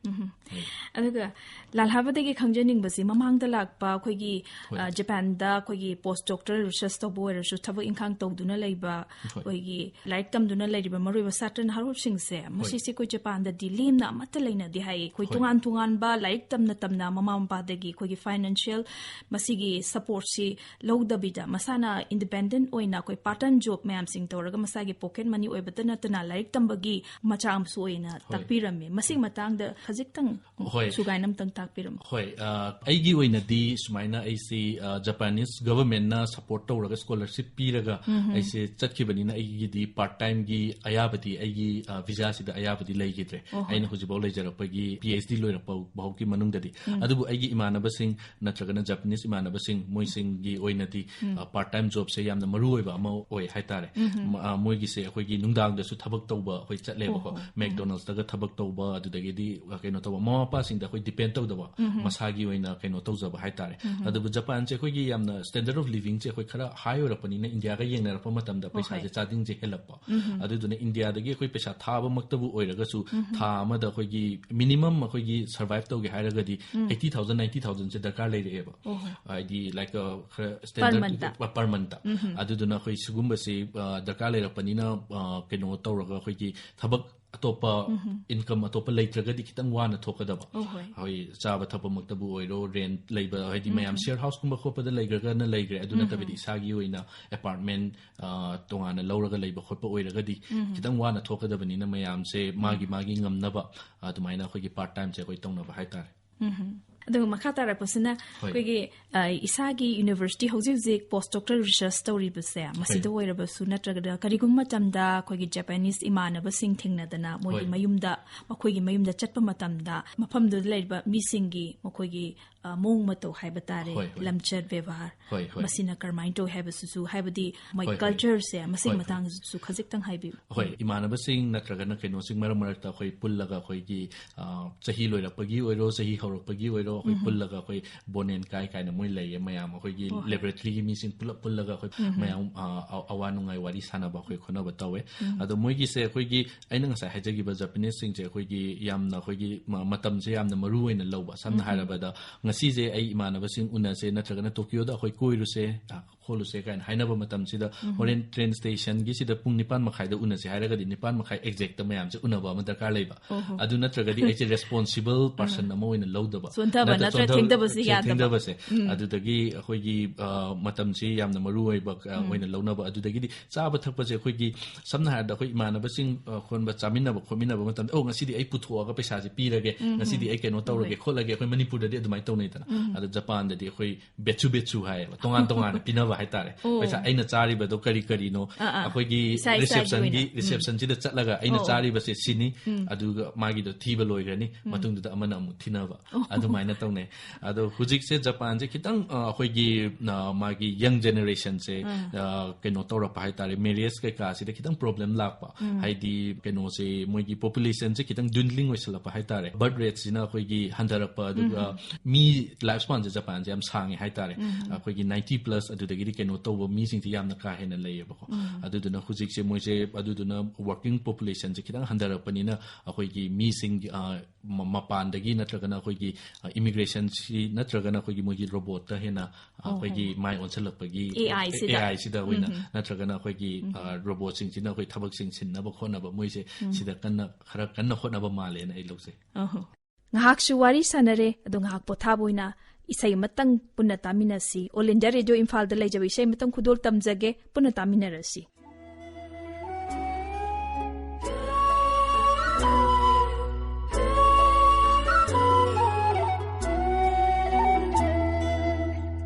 ꯍꯣꯏ꯫ ꯑꯗꯨꯒ ꯂꯥꯜꯍꯥꯕꯗꯒꯤ ꯈꯪꯖꯅꯤꯡꯕꯁꯤ, ꯃꯃꯥꯡꯗ ꯂꯥꯛꯄ ꯑꯩꯈꯣꯏꯒꯤ, ꯍꯣꯏ꯫ ꯑ, ꯖꯄꯥꯟꯗ ꯑꯩꯈꯣꯏꯒꯤ ꯄꯣꯁ ꯗꯣꯛꯇꯔ ꯔꯤꯁꯔꯁ ꯇꯧꯕ ꯑꯣꯏꯔꯁꯨ, ꯊꯕꯛ ꯏꯪꯈꯥꯡ ꯇꯧꯗꯨꯅ ꯂꯩꯕ, ꯍꯣꯏ꯫ ꯑꯩꯈꯣꯏꯒꯤ ꯂꯥꯏꯔꯤꯛ ꯇꯝꯗꯨꯅ ꯂꯩꯔꯤꯕ ꯃꯔꯨꯑꯣꯏꯕ ꯁꯥꯇ꯭ꯔ ꯅꯍꯥꯔꯣꯜꯁꯤꯡꯁꯦ, ꯃꯁꯤꯁꯦ ꯑꯩꯈꯣꯏ ꯖꯄꯥꯟꯗꯗꯤ ꯂꯦꯝꯅ ꯑꯃꯠꯇ ꯂꯩꯅꯗꯦ ꯍꯥꯏꯌꯦ꯫ ꯑꯩꯈꯣꯏ ꯍꯣꯏ꯫ ꯇꯣꯉꯥꯟ ꯇꯣꯉꯥꯟꯕ ꯂꯥꯏꯔꯤꯛ ꯇꯝꯅ ꯇꯝꯅ ꯃꯃꯥ ꯃꯄꯥꯗꯒꯤ ꯑꯩꯈꯣꯏꯒꯤ ꯐꯥꯏꯅꯥꯟꯁꯤꯌꯦꯜ ꯃꯁꯤꯒꯤ ꯁꯄꯣꯔꯠꯁꯤ ꯂꯧꯗꯕꯤꯗ, ꯃꯁꯥꯅ ꯏꯟꯗꯤꯄꯦꯟꯗꯦꯟ ꯑꯣꯏꯅ ꯑꯩꯈꯣꯏ ꯄꯥꯔꯠ ꯇꯥꯏꯝ ꯖꯣꯕ ꯃꯌꯥꯝꯁꯤꯡ ꯇꯧꯔꯒ, ꯃꯁꯥꯒꯤ ꯄꯣꯀꯦꯠ ꯃꯅꯤ ꯑꯣꯏꯕꯇ ꯅꯠꯇꯅ ꯂꯥꯏꯔꯤꯛ ꯇꯝꯕꯒꯤ ꯃꯆꯥꯛ ꯑꯃꯁꯨ ꯑꯣꯏꯅ ꯍꯣꯏ꯫ ꯇꯥꯛꯄꯤꯔꯝꯃꯤ꯫ ꯃꯁꯤꯒꯤ ꯃꯇꯥꯡꯗ ꯈꯖꯤꯛꯇꯪ ꯍꯣꯏ꯫ ꯁꯨꯒꯥꯏꯅ ꯑꯝꯇꯪ ꯇꯥꯛꯄꯤꯔꯝꯃꯨ꯫ ꯍꯣꯏ, ꯑ, ꯑꯩꯒꯤ ꯑꯣꯏꯅꯗꯤ ꯁꯨꯃꯥꯏꯅ ꯑꯩꯁꯤ, ꯑ, ꯖꯄꯥꯅꯤꯁ ꯒꯚꯔꯟꯃꯦꯟꯠꯅ ꯁꯄꯣꯔꯠ ꯇꯧꯔꯒ ꯁ꯭ꯀꯣꯂꯔꯁꯤꯞ ꯄꯤꯔꯒ ꯑꯩꯁꯦ ꯆꯠꯈꯤꯕꯅꯤꯅ ꯑꯩꯒꯤꯗꯤ ꯄꯥꯔꯠ ꯇꯥꯏꯝꯒꯤ ꯑꯌꯥꯕꯗꯤ ꯑꯩꯒꯤ, ꯑ, ꯚꯤꯖꯥꯁꯤꯗ ꯑꯌꯥꯕꯗꯤ ꯂꯩꯈꯤꯗ꯭ꯔꯦ꯫ ꯑꯣ, ꯍꯣꯏ꯫ ꯑꯩꯅ ꯍꯧꯖꯤꯛꯐꯥꯎ ꯂꯩꯖꯔꯛꯄꯒꯤ ꯄꯤ ꯑꯩꯆ ꯗꯤ ꯂꯣꯏꯔꯛꯄ ꯐꯥꯎꯒꯤ ꯃꯅꯨꯡꯗꯗꯤ꯫ ꯑꯗꯨꯕꯨ ꯑꯩꯒꯤ ꯏꯃꯥꯟꯅꯕꯁꯤꯡ ꯅꯠꯇ꯭ꯔꯒꯅ ꯖꯄꯥꯅꯤꯁ ꯏꯃꯥꯟꯅꯕꯁꯤꯡ, ꯃꯣꯏꯁꯤꯡꯒꯤ ꯑꯣꯏꯅꯗꯤ, ꯑ, ꯄꯥꯔꯠ ꯇꯥꯏꯝ ꯖꯣꯕꯁꯦ ꯌꯥꯝꯅ ꯃꯔꯨ ꯑꯣꯏꯕ ꯑꯃ ꯑꯣꯏ ꯍꯥꯏꯇꯥꯔꯦ꯫ ꯃ-, ꯑ, ꯃꯣꯏꯒꯤꯁꯦ ꯑꯩꯈꯣꯏꯒꯤ ꯅꯨꯡꯗꯥꯡꯗꯁꯨ ꯊꯕꯛ ꯇꯧꯕ ꯑꯩꯈꯣꯏ ꯆꯠꯂꯦꯕꯀꯣ꯫ ꯑꯣ, ꯍꯣ꯫ ꯃꯦꯛꯗꯣꯅꯦꯜꯁꯇꯒ ꯊꯕꯛ ꯇꯧꯕ, ꯑꯗꯨꯗꯒꯤꯗꯤ, ꯑ, ꯀꯩꯅꯣ ꯇꯧꯕ, ꯃꯃꯥ ꯃꯄꯥꯁꯤꯡꯗ ꯑꯩꯈꯣꯏ ꯗꯤꯄꯦꯟ ꯇꯧꯗꯕ, ꯃꯁꯥꯒꯤ ꯑꯣꯏꯅ ꯀꯩꯅꯣ ꯇꯧꯖꯕ ꯍꯥꯏꯇꯥꯔꯦ꯫ ꯑꯗꯨꯕꯨ ꯖꯄꯥꯟꯁꯦ ꯑꯩꯈꯣꯏꯒꯤ ꯌꯥꯝꯅ ꯁ꯭ꯇꯦꯟꯗꯔꯗ ꯑꯣꯐ ꯂꯤꯕꯤꯡꯁꯦ ꯑꯩꯈꯣꯏ ꯈꯔ ꯍꯥꯏ ꯑꯣꯏꯔꯛꯄꯅꯤꯅ ꯏꯟꯗꯤꯌꯥꯒ ꯌꯦꯡꯅꯔꯛꯄ ꯃꯇꯝꯗ ꯍꯣꯏ, ꯄꯩꯁꯥꯁꯦ ꯍꯣꯏ꯫ ꯆꯥꯗꯤꯡꯁꯦ ꯍꯦꯜꯂꯛꯄ꯫ ꯑꯗꯨꯗꯨꯅ ꯏꯟꯗꯤꯌꯥꯗꯒꯤ ꯑꯩꯈꯣꯏ ꯄꯩꯁꯥ ꯊꯥꯕꯃꯛꯇꯕꯨ ꯑꯣꯏꯔꯒꯁꯨ ꯊꯥ ꯑꯃꯗ ꯑꯩꯈꯣꯏꯒꯤ ꯃꯤꯅꯤꯃꯝ ꯑꯩꯈꯣꯏꯒꯤ ꯁꯔꯚꯥꯏꯚ ꯇꯧꯒꯦ ꯍꯥꯏꯔꯒꯗꯤ ꯑꯩꯠꯇꯤ ꯊꯥꯎꯖꯟ, ꯅꯥꯏꯟꯇꯤ ꯊꯥꯎꯖꯟꯁꯦ ꯗꯔꯀꯥꯔ ꯂꯩꯔꯛꯑꯦꯕ꯫ ꯑꯣ, ꯍꯣꯏ꯫ ꯍꯥꯏꯗꯤ ꯂꯥꯏꯛ ꯈꯔ Per month-ꯇ? ꯄꯔ ꯃꯟꯇ꯫ ꯑꯗꯨꯗꯨꯅ ꯑꯩꯈꯣꯏ ꯁꯤꯒꯨꯝꯕꯁꯤ ꯑ, ꯗꯔꯀꯥꯔ ꯂꯩꯔꯛꯄꯅꯤꯅ ꯑ, ꯀꯩꯅꯣ ꯇꯧꯔꯒ ꯑꯩꯈꯣꯏꯒꯤ ꯊꯕꯛ ꯑꯇꯣꯞꯄ ꯏꯟꯀꯝ ꯑꯇꯣꯞꯄ ꯂꯩꯇ꯭ꯔꯒꯗꯤ ꯈꯤꯇꯪ ꯋꯥꯅ ꯊꯣꯛꯀꯗꯕ꯫ ꯑꯣ, ꯍꯣꯏ꯫ ꯍꯣꯏ, ꯆꯥꯕ ꯊꯛꯄꯃꯛꯇꯕꯨ ꯑꯣꯏꯔꯣ, ꯔꯦꯟꯠ ꯂꯩꯕ, ꯍꯥꯏꯗꯤ ꯃꯌꯥꯝ ꯁꯦꯌꯔ ꯍꯥꯎꯁꯀꯨꯝꯕ ꯈꯣꯠꯄꯗ ꯂꯩꯈ꯭ꯔꯒꯅ ꯂꯩꯈ꯭ꯔꯦ, ꯑꯗꯨ ꯅꯠꯇꯕꯤꯗ ꯏꯁꯥꯒꯤ ꯑꯣꯏꯅ ꯑꯦꯄꯥꯔꯠꯃꯦꯟ ꯑ, ꯇꯣꯉꯥꯟꯅ ꯂꯧꯔꯒ ꯂꯩꯕ ꯈꯣꯠꯄ ꯑꯣꯏꯔꯒꯗꯤ ꯈꯤꯇꯪ ꯋꯥꯅ ꯊꯣꯛꯀꯗꯕꯅꯤꯅ ꯃꯌꯥꯝꯁꯦ ꯃꯥꯒꯤ ꯃꯥꯒꯤ ꯉꯝꯅꯕ ꯑꯗꯨꯃꯥꯏꯅ ꯑꯩꯈꯣꯏꯒꯤ ꯄꯥꯔꯠ ꯇꯥꯏꯝꯁꯦ ꯑꯩꯈꯣꯏ ꯇꯧꯅꯕ ꯍꯥꯏꯇꯥꯔꯦ꯫ ꯑꯗꯨꯒ ꯃꯈꯥ ꯇꯥꯔꯛꯄꯁꯤꯅ ꯍꯣꯏ꯫ ꯑꯩꯈꯣꯏꯒꯤ ꯑ, ꯏꯁꯥꯒꯤ ꯌꯨꯅꯤꯚꯔꯁꯤꯇꯤ ꯍꯧꯖꯤꯛ ꯍꯧꯖꯤꯛ ꯄꯣꯁ ꯗꯣꯛꯇꯔ ꯔꯤꯁꯔꯁ ꯇꯧꯔꯤꯕꯁꯦ ꯃꯁꯤꯗ ꯍꯣꯏ꯫ ꯑꯣꯏꯔꯕꯁꯨ ꯅꯠꯇ꯭ꯔꯒꯅ ꯀꯔꯤꯒꯨꯝꯕ ꯃꯇꯝꯗ ꯑꯩꯈꯣꯏꯒꯤ ꯖꯄꯥꯅꯤꯁ ꯏꯃꯥꯟꯅꯕꯁꯤꯡ ꯊꯦꯡꯅꯗꯅ ꯃꯣꯏꯒꯤ ꯍꯣꯏ꯫ ꯃꯌꯨꯝꯗ ꯃꯈꯣꯏꯒꯤ ꯃꯌꯨꯝꯗ ꯆꯠꯄ ꯃꯇꯝꯗ ꯃꯐꯝꯗꯨꯗ ꯂꯩꯔꯤꯕ ꯃꯤꯁꯤꯡꯒꯤ ꯃꯈꯣꯏꯒꯤ ꯑ, ꯃꯑꯣꯡ ꯃꯇꯧ ꯍꯥꯏꯕ ꯇꯥꯔꯦ, ꯍꯣꯏ, ꯍꯣꯏ꯫ ꯂꯝꯆꯠ ꯕꯦꯕꯥꯔ, ꯍꯣꯏ, ꯍꯣꯏ꯫ ꯃꯁꯤꯅ ꯀꯔꯝꯍꯥꯏꯅ ꯇꯧꯏ ꯍꯥꯏꯕꯁꯤꯁꯨ, ꯍꯥꯏꯕꯗꯤ ꯃꯣꯏ ꯍꯣꯏ, ꯍꯣꯏ꯫ ꯀꯜꯆꯔꯁꯦ ꯃꯁꯤꯒꯤ ꯍꯣꯏ, ꯍꯣꯏ꯫ ꯃꯇꯥꯡꯗꯁꯨ ꯈꯖꯤꯛꯇꯪ ꯍꯥꯏꯕꯤꯌꯨ꯫ ꯍꯣꯏ, ꯏꯃꯥꯟꯅꯕꯁꯤꯡ ꯅꯠꯇ꯭ꯔꯒꯅ ꯀꯩꯅꯣꯁꯤꯡ ꯃꯔꯛ ꯃꯔꯛꯇ ꯑꯩꯈꯣꯏ ꯄꯨꯜꯂꯒ ꯑꯩꯈꯣꯏꯒꯤ ꯑ, ꯆꯍꯤ ꯂꯣꯏꯔꯛꯄꯒꯤ ꯑꯣꯏꯔꯣ, ꯆꯍꯤ ꯍꯧꯔꯛꯄꯒꯤ ꯑꯣꯏꯔꯣ, ꯑꯩꯈꯣꯏ ꯄꯨꯜꯂꯒ ꯑꯩꯈꯣꯏ ꯕꯣꯅꯦꯟ ꯀꯥꯏ ꯀꯥꯏꯅ ꯃꯣꯏ ꯂꯩꯌꯦ, ꯃꯌꯥꯝ ꯑꯩꯈꯣꯏꯒꯤ ꯍꯣꯏ, ꯍꯣꯏ꯫ ꯂꯦꯕꯣꯔꯦꯇꯔꯤꯒꯤ ꯃꯤꯁꯤꯡ ꯄꯨꯂꯞ ꯄꯨꯜꯂꯒ ꯑꯩꯈꯣꯏ ꯃꯌꯥꯝ ꯑ, ꯑ, ꯑꯋꯥ ꯅꯨꯡꯉꯥꯏ ꯋꯥꯔꯤ ꯁꯥꯟꯅꯕ ꯑꯩꯈꯣꯏ ꯈꯣꯠꯅꯕ ꯇꯧꯋꯦ꯫ ꯑꯗꯣ ꯃꯣꯏꯒꯤꯁꯦ ꯑꯩꯈꯣꯏꯒꯤ ꯑꯩꯅ ꯉꯁꯥꯏ ꯍꯥꯏꯖꯈꯤꯕ ꯖꯄꯅꯤꯁꯁꯤꯡꯁꯦ ꯑꯩꯈꯣꯏꯒꯤ ꯌꯥꯝꯅ ꯑꯩꯈꯣꯏꯒꯤ ꯃ-, ꯃꯇꯝꯁꯦ ꯌꯥꯝꯅ ꯃꯔꯨ ꯑꯣꯏꯅ ꯂꯧꯕ꯫ ꯁꯝꯅ ꯍꯥꯏꯔꯕꯗ ꯉꯁꯤꯁꯦ ꯑꯩ ꯏꯃꯥꯟꯅꯕꯁꯤꯡ ꯎꯅꯁꯦ ꯅꯠꯇ꯭ꯔꯒꯅ ꯇꯣꯀꯤꯌꯣꯗ ꯑꯩꯈꯣꯏ ꯀꯣꯏꯔꯨꯁꯦ, ꯑ, ꯈꯣꯠꯂꯨꯁꯦ ꯀꯥꯏꯅ ꯍꯥꯏꯅꯕ ꯃꯇꯝꯁꯤꯗ ꯍꯣꯔꯦꯟ ꯇ꯭ꯔꯦꯟ ꯁ꯭ꯇꯦꯁꯟꯒꯤꯁꯤꯗ ꯄꯨꯡ ꯅꯤꯄꯥꯟ ꯃꯈꯥꯏꯗ ꯎꯅꯁꯦ ꯍꯥꯏꯔꯒꯗꯤ ꯅꯤꯄꯥꯟ ꯃꯈꯥꯏ ꯑꯦꯛꯖꯦꯛꯇ ꯃꯌꯥꯝꯁꯦ ꯎꯅꯕ ꯑꯃ ꯗꯔꯀꯥꯔ ꯂꯩꯕ꯫ ꯑꯣꯍꯣ꯫ ꯑꯗꯨ ꯅꯠꯇ꯭ꯔꯒꯗꯤ ꯑꯩꯁꯦ ꯔꯦꯁꯄꯣꯟꯁꯤꯕꯜ ꯄꯥꯔꯁꯟ ꯑꯃ ꯑꯣꯏꯅ ꯂꯧꯗꯕ꯫ ꯁꯣꯟꯊꯕ ꯅꯠꯇ꯭ꯔ ꯅꯠꯇ꯭ꯔ ꯁꯣꯟꯊ-, ꯊꯦꯡꯊꯕꯁꯤ ꯊꯦꯡ-, ꯌꯥꯗꯕ꯫ ꯊꯦꯡꯊꯕꯁꯦ꯫ ꯑꯗꯨꯗꯒꯤ ꯑꯩꯈꯣꯏꯒꯤ ꯑ, ꯃꯇꯝꯁꯤ ꯌꯥꯝꯅ ꯃꯔꯨ ꯑꯣꯏꯕ ꯑ, ꯑꯣꯏꯅ ꯂꯧꯅꯕ꯫ ꯑꯗꯨꯗꯒꯤꯗꯤ ꯆꯥꯕ ꯊꯛꯄꯁꯦ ꯑꯩꯈꯣꯏꯒꯤ ꯁꯝꯅ ꯍꯥꯏꯔꯕꯗ ꯑꯩꯈꯣꯏ ꯏꯃꯥꯟꯅꯕꯁꯤꯡ ꯑ, ꯈꯣꯟꯕ ꯆꯥꯃꯤꯟꯅꯕ ꯈꯣꯠꯃꯤꯟꯅꯕ ꯃꯇꯝꯗ, "ꯑꯣ, ꯉꯁꯤꯗꯤ ꯑꯩ ꯄꯨꯊꯣꯛꯑꯒ ꯄꯩꯁꯥꯁꯦ ꯄꯤꯔꯒꯦ, ꯉꯁꯤꯗꯤ ꯑꯩ ꯀꯩꯅꯣ ꯇꯧꯔꯒꯦ ꯈꯣꯠꯂꯒꯦ", ꯑꯩꯈꯣꯏ ꯃꯅꯤꯄꯨꯔꯗꯗꯤ ꯑꯗꯨꯃꯥꯏꯅ ꯇꯧꯅꯩꯗꯅ꯫ ꯑꯗꯣ ꯖꯄꯥꯟꯗꯗꯤ ꯑꯩꯈꯣꯏ ꯕꯦꯠꯁꯨ ꯕꯦꯠꯁꯨ ꯍꯥꯏꯌꯦꯕ, ꯇꯣꯉꯥꯟ ꯇꯣꯉꯥꯟꯅ ꯄꯤꯅꯕ ꯍꯥꯏꯇꯥꯔꯦ꯫ ꯑꯣ꯫ ꯄꯩꯁꯥ ꯑꯩꯅ ꯆꯥꯔꯤꯕꯗꯣ ꯀꯔꯤ ꯀꯔꯤꯅꯣ, ꯑꯥ, ꯑꯥ꯫ ꯑꯩꯈꯣꯏꯒꯤ ꯏꯁꯥ ꯏꯁꯥꯒꯤ ꯔꯤꯁꯦꯞꯁꯟꯒꯤ ꯑꯣꯏꯅ꯫ ꯎꯝ꯫ ꯔꯤꯁꯦꯞꯁꯟꯁꯤꯗ ꯆꯠꯂꯒ ꯑꯩꯅ ꯑꯣ꯫ ꯆꯥꯔꯤꯕꯁꯦ ꯁꯤꯅꯤ, ꯑꯗꯨꯒ ꯃꯥꯒꯤꯗꯣ ꯊꯤꯕ ꯂꯣꯏꯈ꯭ꯔꯅꯤ, ꯃꯇꯨꯡꯗꯨꯗ ꯑꯃꯅ ꯑꯃꯨꯛ ꯊꯤꯅꯕ, ꯑꯗꯨꯃꯥꯏꯅ ꯇꯧꯅꯩ꯫ ꯑꯗꯣ ꯍꯧꯖꯤꯛꯁꯦ ꯖꯄꯥꯟꯁꯦ ꯈꯤꯇꯪ ꯑ, ꯑꯩꯈꯣꯏꯒꯤ ꯑ, ꯃꯥꯒꯤ ꯌꯪ ꯖꯦꯅꯦꯔꯦꯁꯟꯁꯦ ꯑ, ꯀꯩꯅꯣ ꯇꯧꯔꯛꯄ ꯍꯥꯏꯇꯥꯔꯦ, ꯃꯦꯔꯤꯌꯦꯖ ꯀꯩꯀꯥꯁꯤꯗ ꯈꯤꯇꯪ ꯄ꯭ꯔꯣꯕ꯭ꯂꯦꯝ ꯂꯥꯛꯄ꯫ ꯍꯥꯏꯗꯤ ꯀꯩꯅꯣꯁꯦ, ꯃꯣꯏꯒꯤ ꯄꯣꯄꯨꯂꯦꯁꯟꯁꯦ ꯈꯤꯇꯪ ꯗ꯭ꯋꯤꯟꯗ꯭ꯂꯤꯡ ꯑꯣꯏꯁꯜꯂꯛꯄ ꯍꯥꯏꯇꯥꯔꯦ, ꯕꯔꯠ ꯔꯦꯠꯁꯤꯅ ꯑꯩꯈꯣꯏꯒꯤ ꯍꯟꯊꯔꯛꯄ, ꯑꯗꯨꯒ ꯃꯤ ꯂꯥꯏꯐ ꯁ꯭ꯄꯥꯟꯁꯦ ꯖꯄꯥꯟꯁꯦ ꯌꯥꯝ ꯁꯥꯡꯉꯦ ꯍꯥꯏꯇꯥꯔꯦ꯫ ꯑꯩꯈꯣꯏꯒꯤ ꯅꯥꯏꯟꯇꯤ ꯄ꯭ꯂꯁ, ꯑꯗꯨꯗꯒꯤꯗꯤ ꯀꯩꯅꯣ ꯇꯧꯕ ꯃꯤꯁꯤꯡꯁꯦ ꯌꯥꯝꯅ ꯀꯥ ꯍꯦꯟꯅ ꯂꯩꯌꯦꯕꯀꯣ꯫ ꯑꯗꯨꯗꯨꯅ ꯍꯧꯖꯤꯛꯁꯦ ꯃꯣꯏꯁꯦ, ꯑꯗꯨꯗꯨꯅ ꯋꯥꯔꯀꯤꯡ ꯄꯣꯄꯨꯂꯦꯁꯟꯁꯦ ꯈꯤꯇꯪ ꯍꯟꯊꯔꯛꯄꯅꯤꯅ ꯑꯩꯈꯣꯏꯒꯤ ꯃꯤꯁꯤꯡ ꯑ, ꯃ-, ꯃꯄꯥꯟꯗꯒꯤ ꯅꯠꯇ꯭ꯔꯒꯅ ꯑꯩꯈꯣꯏꯒꯤ ꯑ, ꯏꯃꯤꯒ꯭ꯔꯦꯁꯟꯁꯤ ꯅꯠꯇ꯭ꯔꯒꯅ ꯑꯩꯈꯣꯏꯒꯤ ꯃꯣꯏꯒꯤ ꯔꯣꯕꯣꯠꯇ ꯍꯦꯟꯅ ꯑꯩꯈꯣꯏꯒꯤ ꯃꯥꯏ ꯑꯣꯟꯁꯤꯜꯂꯛꯄꯒꯤ AI ꯁꯤꯗ꯫ AI ꯁꯤꯗ ꯑꯣꯏꯅ, ꯎꯝ꯫ ꯅꯠꯇ꯭ꯔꯒꯅ ꯑꯩꯈꯣꯏꯒꯤ, ꯎꯝ꯫ ꯑ, ꯔꯣꯕꯣꯠꯁꯤꯡꯁꯤꯅ ꯑꯩꯈꯣꯏ ꯊꯕꯛꯁꯤꯡ ꯁꯤꯟꯅꯕ ꯈꯣꯠꯅꯕ ꯃꯣꯏꯁꯦ ꯎꯝ꯫ ꯁꯤꯗ ꯀꯟꯅ, ꯈꯔ ꯀꯟꯅ ꯍꯣꯠꯅꯕ ꯃꯥꯜꯂꯦꯅ ꯑꯩ ꯂꯧꯖꯩ꯫ ꯑꯍꯣ꯫ ꯉꯥꯏꯍꯥꯛꯁꯨ ꯋꯥꯔꯤ ꯁꯥꯟꯅꯔꯦ, ꯑꯗꯣ ꯉꯥꯏꯍꯥꯛ ꯄꯣꯊꯥꯕ ꯑꯣꯏꯅ ꯏꯁꯩ ꯑꯃꯇꯪ ꯄꯨꯟꯅ ꯇꯥꯃꯤꯟꯅꯁꯤ꯫ All India Radio ꯏꯝꯐꯥꯜꯗ ꯂꯩꯖꯕ ꯏꯁꯩ ꯑꯃꯇꯪ ꯈꯨꯗꯣꯜ ꯇꯝꯖꯒꯦ, ꯄꯨꯟꯅ ꯇꯥꯃꯤꯟꯅꯔꯁꯤ꯫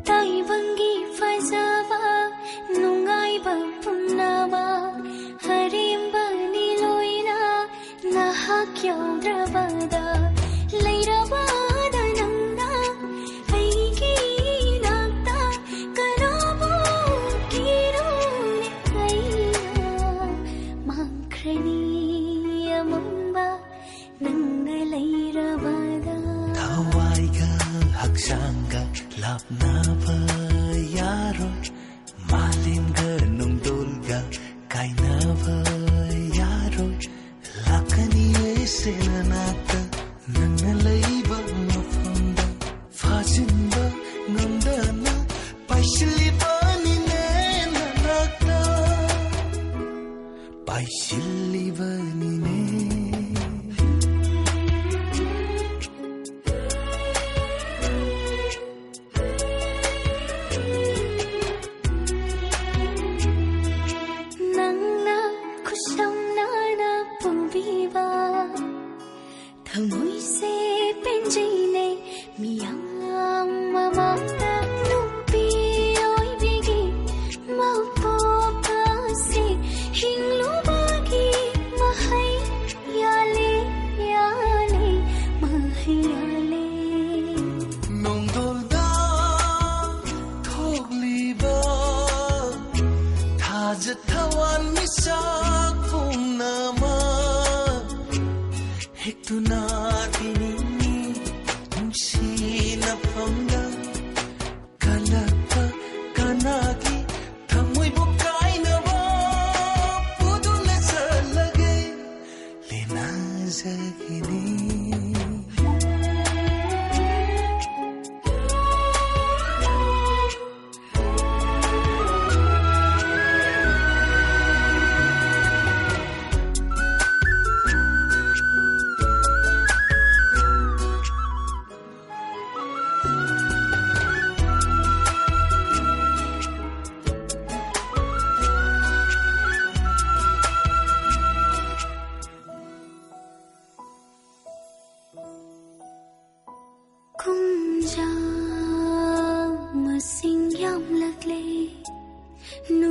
ꯇꯥꯏꯕꯪꯒꯤ ꯐꯖꯕ, ꯅꯨꯡꯉꯥꯏꯕ ꯄꯨꯝꯅꯃꯛ ꯑꯔꯦꯝꯕꯅꯤ ꯂꯣꯏꯅ, ꯅꯍꯥꯛ ꯌꯥꯎꯗ꯭ꯔꯕꯗ꯫ ꯂꯩꯔꯕꯗ ꯅꯪꯅ ꯑꯩꯒꯤ ꯏꯅꯥꯛꯇ, ꯀꯅꯥꯕꯨ ꯀꯤꯔꯨꯅꯤ ꯑꯩꯅ? ꯃꯥꯡꯈ꯭ꯔꯅꯤ ꯑꯃꯝꯕ ꯅꯪꯅ ꯂꯩꯔꯕꯗ꯫ ꯊꯋꯥꯏꯒ ꯍꯛꯆꯥꯡꯒ ꯂꯥꯞꯅꯕ ꯌꯥꯔꯣꯏ, ꯃꯥꯂꯦꯝꯒ ꯅꯣꯡꯗꯣꯜꯒ ꯀꯥꯏꯅꯕ ꯌꯥꯔꯣꯏ꯫ ꯂꯥꯛꯀꯅꯤ ꯑꯩꯁꯦ ꯅꯅꯥꯛꯇ, ꯅꯪꯅ ꯂꯩꯕ ꯃꯐꯝꯗ꯫ ꯐꯥꯖꯤꯟꯕ ꯉꯝꯗꯅ ꯄꯥꯏꯁꯤꯜꯂꯤꯕꯅꯤꯅꯦ ꯅꯅꯥꯛꯇ, ꯄꯥꯏꯁꯤꯜꯂꯤꯕꯅꯤꯅꯦ꯫ ꯅꯪꯅ ꯈꯨꯠꯁꯝꯅꯅ ꯄꯨꯕꯤꯕ ꯊꯃꯣꯏꯁꯦ ꯄꯦꯟꯖꯩꯅꯦ ꯃꯤꯌꯥꯝ ꯃꯃꯥꯡꯗ꯫ ꯅꯨꯄꯤ ꯑꯣꯏꯕꯤꯒꯤ ꯃꯄꯣꯛ ꯑꯁꯤ ꯍꯤꯡꯂꯨꯕꯒꯤ ꯃꯍꯩ ꯌꯥꯜꯂꯦ, ꯌꯥꯜꯂꯦ, ꯃꯍꯩ ꯌꯥꯜꯂꯦ꯫ ꯅꯣꯡꯗꯣꯜꯗ ꯊꯣꯛꯂꯤꯕ ꯊꯥꯖ ꯊꯋꯥꯟ ꯃꯤꯁꯛ ꯄꯨꯝꯅꯃꯛ ꯍꯦꯛꯇꯨꯅ ꯄꯤꯅꯤꯡꯉꯤ ꯅꯨꯡꯁꯤ ꯅꯐꯝꯗ꯫ ꯀꯜꯂꯛꯄ ꯀꯅꯥꯒꯤ ꯊꯃꯣꯏꯕꯨ ꯀꯥꯏꯅꯕ ꯄꯨꯗꯨꯅ ꯆꯠꯂꯒꯦ? ꯂꯦꯅꯥꯖꯒꯤꯅꯤ꯫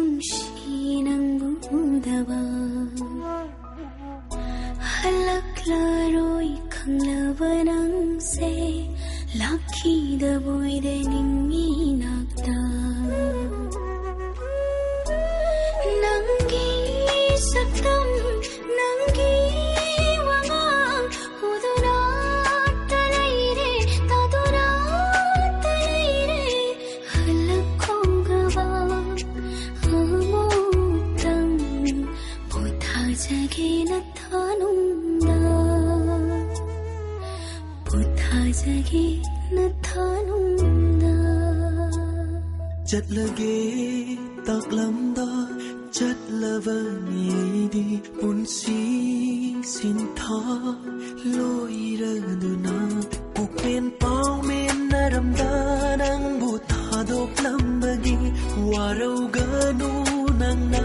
ꯅꯪꯕꯨ ꯎꯗꯕ꯫ ꯍꯜꯂꯛꯂꯔꯣꯏ ꯈꯪꯂꯕ ꯅꯪꯁꯦ, ꯂꯥꯛꯈꯤꯗꯕꯣꯏꯔꯦ ꯅꯤꯡꯉꯤꯅꯥꯛꯇ꯫ ꯅꯪꯒꯤ ꯁꯛꯇꯝ, ꯅꯪꯒꯤ ꯋꯥꯉꯥꯡ ꯎꯗꯨꯅꯇ ꯂꯩꯔꯦ, ꯇꯥꯗꯨꯅꯇ ꯂꯩꯔꯦ꯫ ꯍꯜꯂꯛꯈꯣꯒꯕ ꯑꯃꯨꯛꯇꯪ ꯄꯣꯊꯥꯖꯒꯦ ꯅꯊꯥꯅꯨꯡꯗ, ꯄꯣꯊꯥꯖꯒꯦ ꯅꯊꯥꯅꯨꯡꯗ꯫ ꯆꯠꯂꯒꯦ ꯇꯥꯛꯂꯝꯗ ꯆꯠꯂꯕꯅꯤ ꯑꯩꯗꯤ, ꯄꯨꯟꯁꯤ ꯁꯤꯟꯊꯥ ꯂꯣꯏꯔꯗꯨꯅ꯫ ꯄꯨꯛꯄꯦꯟ ꯄꯥꯎꯃꯦꯟꯅꯔꯝꯗ ꯅꯪꯕꯨ ꯊꯥꯗꯣꯛꯂꯝꯕꯒꯤ ꯋꯥꯔꯧꯒꯅꯨ, ꯅꯪꯅ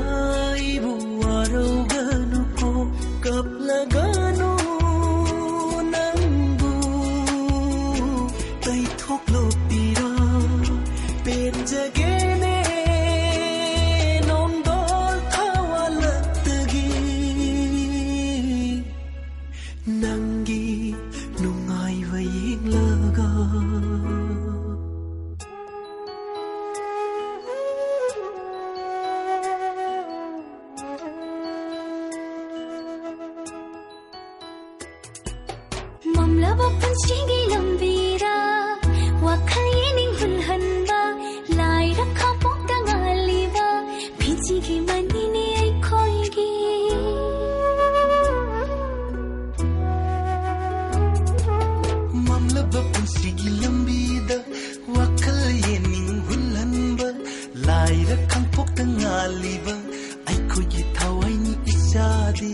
ꯑꯩꯕꯨ ꯋꯥꯔꯧꯒꯅꯨꯀꯣ꯫ ꯀꯞꯂꯒꯅꯨ, ꯅꯪꯕꯨ ꯇꯩꯊꯣꯛꯂꯣꯛꯄꯤꯔ ꯄꯦꯟꯖꯒꯦꯅꯦ ꯅꯣꯡꯗꯣꯜ ꯊꯋꯥꯜꯂꯛꯇꯒꯤ꯫ ꯅꯪꯒꯤ ꯅꯨꯡꯉꯥꯏꯕ ꯌꯦꯡꯂꯒ꯫ ꯃꯝꯂꯕ ꯄꯨꯟꯁꯤꯒꯤ ꯂꯝꯕꯤꯗ ꯋꯥꯈꯜ ꯌꯦꯅꯤꯡ ꯍꯨꯜꯍꯟꯕ, ꯂꯥꯏꯔ ꯈꯥꯄꯣꯛꯇ ꯉꯥꯜꯂꯤꯕ ꯐꯤꯖꯤꯒꯤ ꯃꯅꯤꯅꯦ ꯑꯩꯈꯣꯏꯒꯤ꯫ ꯃꯝꯂꯕ ꯄꯨꯟꯁꯤꯒꯤ ꯂꯝꯕꯤꯗ ꯋꯥꯈꯜ ꯌꯦꯅꯤꯡ ꯍꯨꯜꯍꯟꯕ, ꯂꯥꯏꯔ ꯈꯥꯄꯣꯛꯇ ꯉꯥꯜꯂꯤꯕ ꯑꯩꯈꯣꯏꯒꯤ ꯊꯋꯥꯏꯅꯤ ꯏꯆꯥꯗꯤ꯫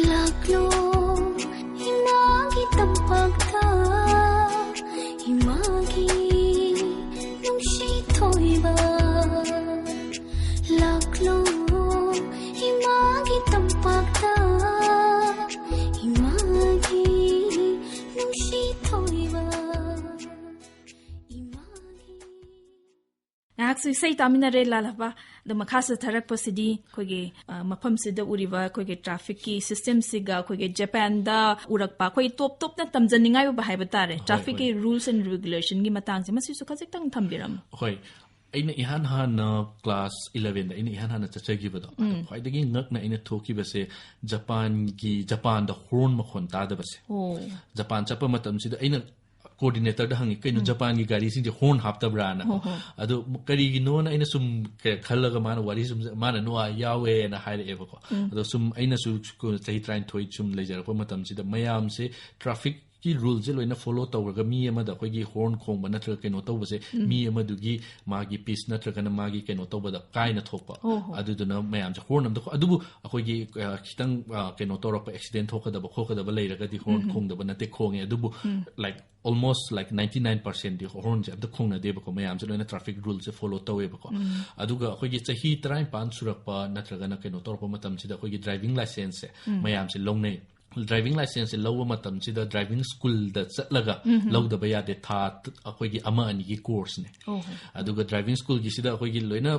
ꯂꯥꯛꯂꯣ ꯏꯃꯥꯒꯤ ꯇꯝꯄꯥꯛꯇ, ꯏꯃꯥꯒꯤ ꯅꯨꯡꯁꯤ ꯊꯣꯏꯕ꯫ ꯂꯥꯛꯂꯣ ꯏꯃꯥꯒꯤ ꯇꯝꯄꯥꯛꯇ, ꯏꯃꯥꯒꯤ ꯅꯨꯡꯁꯤ ꯊꯣꯏꯕ꯫ ꯏꯃꯥꯒꯤ ꯉꯥꯏꯍꯥꯛꯁꯨ ꯏꯁꯩ ꯇꯥꯃꯤꯟꯅꯔꯦ ꯂꯥꯜꯍꯕ꯫ ꯑꯗꯣ ꯃꯈꯥ ꯆꯠꯊꯔꯛꯄꯁꯤꯗꯤ ꯑꯩꯈꯣꯏꯒꯤ, ꯑ, ꯃꯐꯝꯁꯤꯗ ꯎꯔꯤꯕ ꯑꯩꯈꯣꯏꯒꯤ trafficꯀꯤ systemꯁꯤꯒ ꯑꯩꯈꯣꯏꯒꯤ ꯖꯄꯥꯟꯗ ꯎꯔꯛꯄ ꯑꯩꯈꯣꯏ ꯇꯣꯞ ꯇꯣꯞꯅ ꯇꯝꯖꯅꯤꯡꯉꯥꯏ ꯑꯣꯏꯕ ꯍꯥꯏꯕ ꯇꯥꯔꯦ꯫ Trafficꯀꯤ rules and regulationꯒꯤ ꯃꯇꯥꯡꯁꯦ ꯃꯁꯤꯁꯨ ꯈꯖꯤꯛꯇꯪ ꯊꯝꯕꯤꯔꯝꯃꯨ꯫ ꯍꯣꯏ꯫ ꯑꯩꯅ ꯏꯍꯥꯟ ꯍꯥꯟꯅ class elevenꯗ ꯑꯩꯅ ꯏꯍꯥꯟ ꯍꯥꯟꯅ ꯆꯠꯆꯈꯤꯕꯗꯣ, ꯎꯝ꯫ ꯈ꯭ꯋꯥꯏꯗꯒꯤ ꯉꯛꯅ ꯑꯩꯅ ꯊꯣꯛꯈꯤꯕꯁꯦ ꯖꯄꯥꯟꯒꯤ, ꯖꯄꯥꯟꯗ horn ꯃꯈꯣꯟ ꯇꯥꯗꯕꯁꯦ꯫ ꯑꯣ꯫ ꯖꯄꯥꯟ ꯆꯠꯄ ꯃꯇꯝꯁꯤꯗ ꯑꯩꯅ coordinatorꯗ ꯍꯪꯉꯤ, "ꯀꯩꯅꯣ ꯎꯝ꯫ ꯖꯄꯥꯟꯒꯤ ꯒꯥꯔꯤꯁꯤꯡꯁꯦ horn ꯍꯥꯞꯇꯕ꯭ꯔꯥꯅ?" ꯍꯣ, ꯍꯣ꯫ ꯑꯗꯣ ꯀꯔꯤꯒꯤꯅꯣꯅ ꯑꯩꯅ ꯁꯨꯝ ꯀ-, ꯈꯜꯂꯒ ꯃꯥꯅ ꯋꯥꯔꯤ ꯁꯨꯝ, ꯃꯥꯅ "ꯅꯣ, ꯑꯥ, ꯌꯥꯎꯋꯦꯅ" ꯍꯥꯏꯔꯛꯑꯦꯕꯀꯣ꯫ ꯎꯝ꯫ ꯑꯗꯣ ꯁꯨꯝ ꯑꯩꯅꯁꯨ ꯁ꯭ꯀꯨꯜ ꯆꯍꯤ ꯇꯔꯥꯅꯤꯊꯣꯏ ꯁꯨꯝ ꯂꯩꯖꯔꯛꯄ ꯃꯇꯝꯁꯤꯗ ꯃꯌꯥꯝꯁꯦ trafficꯀꯤ ruleꯁꯦ ꯂꯣꯏꯅ follow ꯇꯧꯔꯒ ꯃꯤ ꯑꯃꯗ ꯑꯩꯈꯣꯏꯒꯤ horn ꯈꯣꯡꯕ ꯅꯠꯇ꯭ꯔꯒ ꯀꯩꯅꯣ ꯇꯧꯕꯁꯦ ꯎꯝ꯫ ꯃꯤ ꯑꯃꯗꯨꯒꯤ ꯃꯥꯒꯤ peace ꯅꯠꯇ꯭ꯔꯒꯅ ꯃꯥꯒꯤ ꯀꯩꯅꯣ ꯇꯧꯕꯗ ꯀꯥꯏꯅ ꯊꯣꯛꯄ꯫ ꯍꯣ, ꯍꯣ꯫ ꯑꯗꯨꯗꯨꯅ ꯃꯌꯥꯝꯁꯦ horn ꯑꯝꯇ ꯈꯣ-, ꯑꯗꯨꯕꯨ ꯑꯩꯈꯣꯏꯒꯤ, ꯑ, ꯈꯤꯇꯪ, ꯑ, ꯀꯩꯅꯣ ꯇꯧꯔꯛꯄ, accident ꯊꯣꯛꯀꯗꯕ ꯈꯣꯠꯀꯗꯕ ꯂꯩꯔꯒꯗꯤ horn ꯎꯝ꯫ ꯈꯣꯡꯗꯕ ꯅꯠꯇꯦ, ꯈꯣꯡꯉꯦ꯫ ꯑꯗꯨꯕꯨ ꯎꯝ꯫ like almost like ninety nine percentꯗꯤ hornꯁꯦ ꯑꯝꯇ ꯈꯣꯡꯅꯗꯦꯕꯀꯣ, ꯃꯌꯥꯝꯁꯦ ꯂꯣꯏꯅ traffic ruleꯁꯦ follow ꯇꯧꯋꯦꯕꯀꯣ꯫ ꯎꯝ꯫ ꯑꯗꯨꯒ ꯑꯩꯈꯣꯏꯒꯤ ꯆꯍꯤ ꯇꯔꯥꯅꯤꯄꯥꯟ ꯁꯨꯔꯛꯄ ꯅꯠꯇ꯭ꯔꯒꯅ ꯀꯩꯅꯣ ꯇꯧꯔꯛꯄ ꯃꯇꯝꯁꯤꯗ ꯑꯩꯈꯣꯏꯒꯤ driving licenceꯁꯦ ꯎꯝ꯫ ꯃꯌꯥꯝꯁꯦ ꯂꯧꯅꯩ꯫ Driving licenceꯁꯦ ꯂꯧꯕ ꯃꯇꯝꯁꯤꯗ driving schoolꯗ ꯆꯠꯂꯒ ꯎꯝ꯫ ꯂꯧꯗꯕ ꯌꯥꯗꯦ꯫ ꯊꯥ ꯇ-, ꯑꯩꯈꯣꯏꯒꯤ ꯑꯃ ꯑꯅꯤꯒꯤ courseꯅꯦ꯫ ꯑꯣ꯫ ꯑꯗꯨꯒ driving schoolꯒꯤꯁꯤꯗ ꯑꯩꯈꯣꯏꯒꯤ ꯂꯣꯏꯅ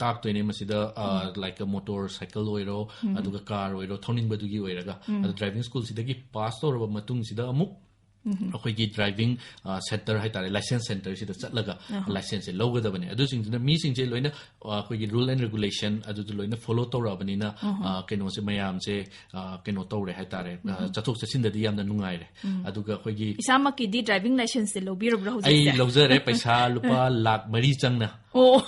ꯇꯥꯛꯇꯣꯏꯅꯦ ꯃꯁꯤꯗ, ꯑ, ꯎꯝ꯫ like motorcycle ꯑꯣꯏꯔꯣ, ꯎꯝ꯫ ꯑꯗꯨꯒ car ꯑꯣꯏꯔꯣ, ꯊꯧꯅꯤꯡꯕꯗꯨꯒꯤ ꯑꯣꯏꯔꯒ꯫ ꯎꯝ꯫ ꯑꯗꯨ driving schoolꯁꯤꯗꯒꯤ pass ꯇꯧꯔꯕ ꯃꯇꯨꯡꯁꯤꯗ ꯑꯃꯨꯛ ꯎꯝ꯫ ꯑꯩꯈꯣꯏꯒꯤ driving, ꯑ, centre ꯍꯥꯏꯇꯥꯔꯦ, licenceꯁꯦ ꯂꯧꯒꯗꯕꯅꯦ꯫ ꯑꯍ꯫ ꯑꯗꯨꯁꯤꯡꯗꯨꯅ ꯃꯤꯁꯤꯡꯁꯦ ꯂꯣꯏꯅ, ꯑ, ꯑꯩꯈꯣꯏꯒꯤ rule and regulation ꯑꯗꯨꯗꯣ ꯂꯣꯏꯅ follow ꯇꯧꯔꯛꯑꯕꯅꯤꯅ, ꯑꯍ꯫ ꯑ, ꯀꯩꯅꯣꯁꯦ ꯃꯌꯥꯝꯁꯦ, ꯑ, ꯀꯩꯅꯣ ꯇꯧꯔꯦ ꯍꯥꯏꯇꯥꯔꯦ, ꯑ, ꯎꯝ꯫ ꯆꯠꯊꯣꯛ ꯆꯠꯁꯤꯟꯗꯗꯤ ꯌꯥꯝꯅ ꯅꯨꯡꯉꯥꯏꯔꯦ꯫ ꯎꯝ꯫ ꯑꯗꯨꯒ ꯑꯩꯈꯣꯏꯒꯤ ꯏꯁꯥꯃꯛꯀꯤꯗꯤ driving licenceꯁꯦ ꯂꯧꯕꯤꯔꯕ꯭ꯔꯣ ꯍꯧꯖꯤꯛꯁꯦ? ꯑꯩ ꯂꯧꯖꯔꯦ, ꯄꯩꯁꯥ ꯂꯨꯄꯥ ꯂꯥꯈ ꯃꯔꯤ ꯆꯪꯅ꯫ ꯑꯣ,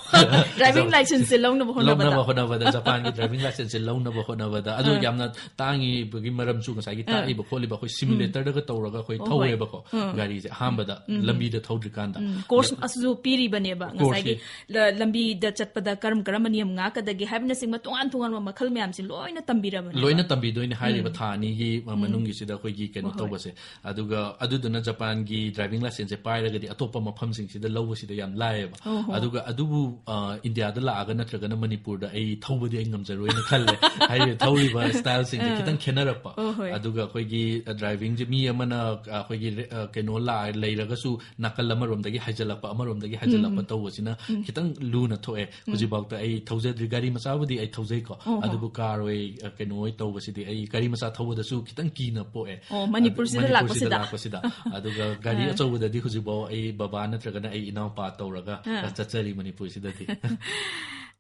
driving licenceꯁꯦ ꯂꯧꯅꯕ ꯍꯣꯠꯅꯕꯗ꯫ ꯂꯧꯅꯕ ꯍꯣꯠꯅꯕꯗ, ꯖꯄꯥꯟꯒꯤ driving licenceꯁꯦ ꯂꯧꯅꯕ ꯍꯣꯠꯅꯕꯗ꯫ ꯑꯗꯣ ꯑꯥ꯫ ꯌꯥꯝꯅ ꯇꯥꯡꯉꯤꯕꯒꯤ ꯃꯔꯝꯁꯨ ꯉꯁꯥꯏꯒꯤ ꯑꯥ꯫ ꯇꯥꯛꯏꯕ ꯈꯣꯠꯂꯤꯕ ꯑꯩꯈꯣꯏ ꯎꯝ꯫ simulatorꯗꯒ ꯇꯧꯔꯒ ꯑꯩꯈꯣꯏ ꯑꯣ, ꯍꯣꯏ꯫ ꯊꯧꯋꯦꯕꯀꯣ, ꯎꯝ꯫ ꯒꯥꯔꯤꯁꯦ ꯑꯍꯥꯟꯕꯗ ꯎꯝ꯫ ꯂꯝꯕꯤꯗ ꯊꯧꯗ꯭ꯔꯤꯀꯥꯟꯗ꯫ ꯎꯝ, course ꯑꯗ ꯑꯁꯤꯁꯨ ꯄꯤꯔꯤꯕꯅꯦꯕ, courseꯁꯤ ꯉꯁꯥꯏꯒꯤ ꯂ-, ꯂꯝꯕꯤꯗ ꯆꯠꯄꯗ ꯀꯔꯝ ꯀꯔꯝꯕ ꯅꯤꯌꯝ ꯉꯥꯛꯀꯗꯒꯦ ꯍꯥꯏꯕꯅꯆꯤꯡꯕ ꯇꯣꯉꯥꯟ ꯇꯣꯉꯥꯟꯕ ꯃꯈꯜ ꯃꯌꯥꯝꯁꯦ ꯂꯣꯏꯅ ꯇꯝꯕꯤꯔꯕꯅꯦꯕ꯫ ꯂꯣꯏꯅ ꯇꯝꯕꯤꯗꯣꯏꯅꯦ ꯍꯥꯏꯔꯤꯕ ꯎꯝ꯫ ꯊꯥ ꯑꯅꯤꯒꯤ ꯃ-, ꯍꯣꯏ, ꯍꯣꯏ꯫ ꯃꯅꯨꯡꯒꯤꯁꯤꯗ ꯑꯩꯈꯣꯏꯒꯤ ꯀꯩꯅꯣ ꯍꯣꯏ, ꯍꯣꯏ꯫ ꯇꯧꯕꯁꯦ꯫ ꯑꯗꯨꯒ ꯑꯗꯨꯗꯨꯅ ꯖꯄꯥꯟꯒꯤ driving licenceꯁꯦ ꯄꯥꯏꯔꯒꯗꯤ ꯑꯇꯣꯞꯄ ꯃꯐꯝꯁꯤꯡꯁꯤꯗ ꯂꯧꯕꯁꯤꯗ ꯌꯥꯝ ꯂꯥꯏꯌꯦꯕ꯫ ꯍꯣꯏ, ꯍꯣꯏ꯫ ꯑꯗꯨꯒ ꯑꯗꯨꯕꯨ ꯑ, ꯏꯟꯗꯤꯌꯥꯗ ꯂꯥꯛꯑꯒ ꯅꯠꯇ꯭ꯔꯒꯅ ꯃꯅꯤꯄꯨꯔꯗ ꯑꯩ ꯊꯧꯕꯗꯤ ꯑꯩ ꯉꯝꯖꯔꯣꯏꯅ ꯈꯜꯂꯦ꯫ ꯍꯥꯏꯗꯤ ꯊꯧꯔꯤꯕ ꯁ꯭ꯇꯥꯏꯜꯁꯤꯡꯁꯦ ꯑꯥ꯫ ꯈꯤꯇꯪ ꯈꯦꯠꯅꯔꯛꯄ꯫ ꯑꯣ, ꯍꯣꯏ꯫ ꯑꯗꯨꯒ ꯑꯩꯈꯣꯏꯒꯤ ꯗ꯭ꯔꯥꯏꯚꯤꯡꯁꯦ ꯃꯤ ꯑꯃꯅ ꯑ, ꯑꯩꯈꯣꯏꯒꯤ ꯔꯦ- ꯑ, ꯀꯩꯅꯣ ꯂꯥꯛꯑ ꯂꯩꯔꯒꯁꯨ ꯅꯥꯀꯜ ꯑꯃꯔꯣꯝꯗꯒꯤ ꯍꯥꯏꯖꯤꯜꯂꯛꯄ ꯑꯃꯔꯣꯝꯗꯒꯤ ꯍꯥꯏꯖꯤꯜꯂꯛꯄ ꯇꯧꯕꯁꯤꯅ ꯈꯤꯇꯪ ꯂꯨꯅ ꯊꯣꯛꯑꯦ꯫ ꯍꯧꯖꯤꯛꯐꯥꯎꯗ ꯑꯩ ꯊꯧꯖꯗ꯭ꯔꯤ꯫ ꯒꯥꯔꯤ ꯃꯆꯥꯕꯨꯗꯤ ꯑꯩ ꯊꯧꯖꯩꯀꯣ꯫ ꯑꯣ, ꯍꯣ꯫ ꯑꯗꯨꯕꯨ ꯀꯥꯔ ꯑꯣꯏ ꯑ, ꯀꯩꯅꯣ ꯑꯣꯏ ꯇꯧꯕꯁꯤꯗꯤ ꯑꯩ ꯒꯥꯔꯤ ꯃꯆꯥ ꯊꯧꯕꯗꯁꯨ ꯈꯤꯇꯪ ꯀꯤꯅ ꯄꯣꯛꯑꯦ꯫ ꯑꯣ, ꯃꯅꯤꯄꯨꯔꯁꯤꯗ ꯑꯗꯨ- ꯂꯥꯛꯄꯁꯤꯗ? ꯂꯥꯛꯄꯁꯤꯗ꯫ ꯑꯗꯨꯒ ꯒꯥꯔꯤ ꯑꯥ꯫ ꯑꯆꯧꯕꯗꯗꯤ ꯍꯧꯖꯤꯛꯐꯥꯎ ꯑꯩ ꯕꯕꯥ ꯅꯠꯇ꯭ꯔꯒꯅ ꯑꯩ ꯏꯅꯥꯎꯄꯥ ꯇꯧꯔꯒ ꯑꯥ꯫ ꯑ, ꯆꯠꯆꯔꯤ ꯃꯅꯤꯄꯨꯔꯁꯤꯗꯗꯤ꯫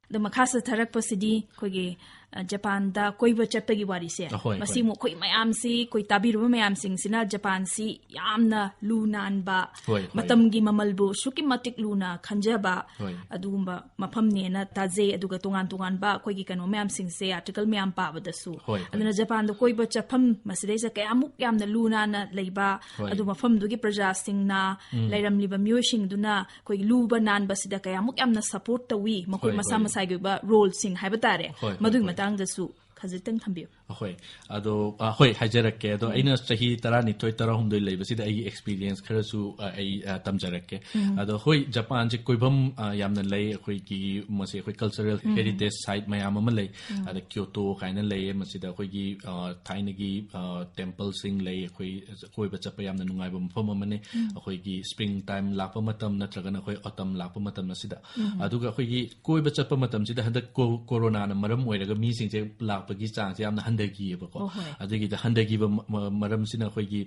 ꯑꯗꯣ ꯃꯈꯥ ꯆꯠꯊꯔꯛꯄꯁꯤꯗꯤ ꯑꯩꯈꯣꯏꯒꯤ, ꯑ, ꯖꯄꯥꯟꯗ ꯀꯣꯏꯕ ꯆꯠꯄꯒꯤ ꯋꯥꯔꯤꯁꯦ꯫ ꯑꯍꯣꯏ, ꯃꯁꯤ ꯍꯣꯏ꯫ ꯑꯃꯨꯛ ꯑꯩꯈꯣꯏ ꯃꯌꯥꯝꯁꯤ, ꯑꯩꯈꯣꯏ ꯇꯥꯕꯤꯔꯤꯕ ꯃꯌꯥꯝꯁꯤꯡꯁꯤꯅ ꯖꯄꯥꯟꯁꯤ ꯌꯥꯝꯅ ꯂꯨ ꯅꯥꯟꯕ, ꯍꯣꯏ, ꯍꯣꯏ꯫ ꯃꯇꯝꯒꯤ ꯃꯃꯜꯕꯨ ꯑꯁꯨꯛꯀꯤ ꯃꯇꯤꯛ ꯂꯨꯅ ꯈꯟꯖꯕ, ꯍꯣꯏ꯫ ꯑꯗꯨꯒꯨꯝꯕ ꯃꯐꯝꯅꯦꯅ ꯇꯥꯖꯩ꯫ ꯑꯗꯨꯒ ꯇꯣꯉꯥꯟ ꯇꯣꯉꯥꯟꯕ ꯑꯩꯈꯣꯏꯒꯤ ꯀꯩꯅꯣ ꯃꯌꯥꯝꯁꯤꯡꯁꯦ, ꯑꯥꯔꯇꯤꯀꯜ ꯃꯌꯥꯝ ꯄꯥꯕꯗꯁꯨ꯫ ꯍꯣꯏ, ꯍꯣꯏ꯫ ꯑꯗꯨꯅ ꯖꯄꯥꯟꯗ ꯀꯣꯏꯕ ꯆꯠꯐꯝ ꯃꯁꯤꯗꯩꯁꯤꯗ ꯀꯌꯥꯃꯨꯛ ꯌꯥꯝꯅ ꯂꯨ ꯅꯥꯟꯅ ꯂꯩꯕ, ꯍꯣꯏ꯫ ꯑꯗꯨ ꯃꯐꯝꯗꯨꯒꯤ ꯄ꯭ꯔꯖꯥꯁꯤꯡꯅ, ꯂꯩꯔꯝꯂꯤꯕ ꯃꯤꯑꯣꯏꯁꯤꯡꯗꯨꯅ ꯑꯩꯈꯣꯏꯒꯤ ꯂꯨꯕ ꯅꯥꯟꯕꯁꯤꯗ ꯀꯌꯥꯃꯨꯛ ꯌꯥꯝꯅ ꯁꯞꯄꯣꯔꯠ ꯇꯧꯏ, ꯃꯈꯣꯏ ꯍꯣꯏ, ꯃꯁꯥ ꯍꯣꯏ꯫ ꯃꯁꯥꯒꯤ ꯑꯣꯏꯕ ꯔꯣꯜꯁꯤꯡ ꯍꯥꯏꯕ ꯇꯥꯔꯦ꯫ ꯍꯣꯏ, ꯍꯣꯏ, ꯃꯗꯨꯒꯤ ꯍꯣꯏ꯫ ꯃꯇꯥꯡꯗꯁꯨ ꯈꯖꯤꯛꯇꯪ ꯊꯝꯕꯤꯌꯨ꯫ ꯍꯣꯏ꯫ ꯑꯗꯣ, ꯑ, ꯍꯣꯏ, ꯍꯥꯏꯖꯔꯛꯀꯦ꯫ ꯑꯗꯣ ꯑꯩꯅ ꯆꯍꯤ ꯇꯔꯥꯅꯤꯊꯣꯏ, ꯇꯔꯥꯍꯨꯝꯗꯣꯏ ꯂꯩꯕꯁꯤꯗ ꯑꯩꯒꯤ ꯑꯦꯛꯁꯄꯤꯔꯤꯌꯦꯟꯁ ꯈꯔꯁꯨ, ꯑ, ꯑꯩ, ꯑ, ꯇꯝꯖꯔꯛꯀꯦ꯫ ꯑꯗꯣ ꯍꯣꯏ, ꯖꯄꯥꯟꯁꯦ ꯀꯣꯏꯐꯝ, ꯑ, ꯌꯥꯝꯅ ꯂꯩ꯫ ꯑꯩꯈꯣꯏꯒꯤ ꯃꯁꯤ ꯑꯩꯈꯣꯏ ꯀꯜꯆꯔꯦꯜ ꯍꯦꯔꯤꯇꯦꯖ ꯁꯥꯏꯠ ꯃꯌꯥꯝ ꯑꯃ ꯂꯩ꯫ ꯑꯗ ꯀ꯭ꯌꯣꯇꯣ ꯀꯥꯏꯅ ꯂꯩꯌꯦ꯫ ꯃꯁꯤꯗ ꯑꯩꯈꯣꯏꯒꯤ, ꯑ, ꯊꯥꯏꯅꯒꯤ, ꯑ, ꯇꯦꯝꯄꯜꯁꯤꯡ ꯂꯩ꯫ ꯑꯩꯈꯣꯏ ꯀꯣꯏꯕ ꯆꯠꯄ ꯌꯥꯝꯅ ꯅꯨꯡꯉꯥꯏꯕ ꯃꯐꯝ ꯑꯃꯅꯤ꯫ ꯑꯩꯈꯣꯏꯒꯤ ꯁ꯭ꯄ꯭ꯔꯤꯡ ꯇꯥꯏꯝ ꯂꯥꯛꯄ ꯃꯇꯝ ꯅꯠꯇ꯭ꯔꯒꯅ ꯑꯩꯈꯣꯏ ꯑꯣꯇꯝ ꯂꯥꯛꯄ ꯃꯇꯝ ꯑꯁꯤꯗ꯫ ꯑꯗꯨꯒ ꯑꯩꯈꯣꯏꯒꯤ ꯀꯣꯏꯕ ꯆꯠꯄ ꯃꯇꯝꯁꯤꯗ ꯍꯟꯗꯛ ꯀꯣ-, ꯀꯣꯔꯣꯅꯥꯅ ꯃꯔꯝ ꯑꯣꯏꯔꯒ ꯃꯤꯁꯤꯡꯁꯦ ꯂꯥꯛꯄꯒꯤ ꯆꯥꯡꯁꯦ ꯌꯥꯝꯅ ꯍꯟꯊꯈꯤꯑꯕꯀꯣ꯫ ꯑꯣ, ꯍꯣꯏ꯫ ꯑꯗꯨꯒꯤꯗ ꯍꯟꯊꯈꯤꯕ ꯃ-, ꯃ-, ꯃꯔꯝꯁꯤꯅ ꯑꯩꯈꯣꯏꯒꯤ,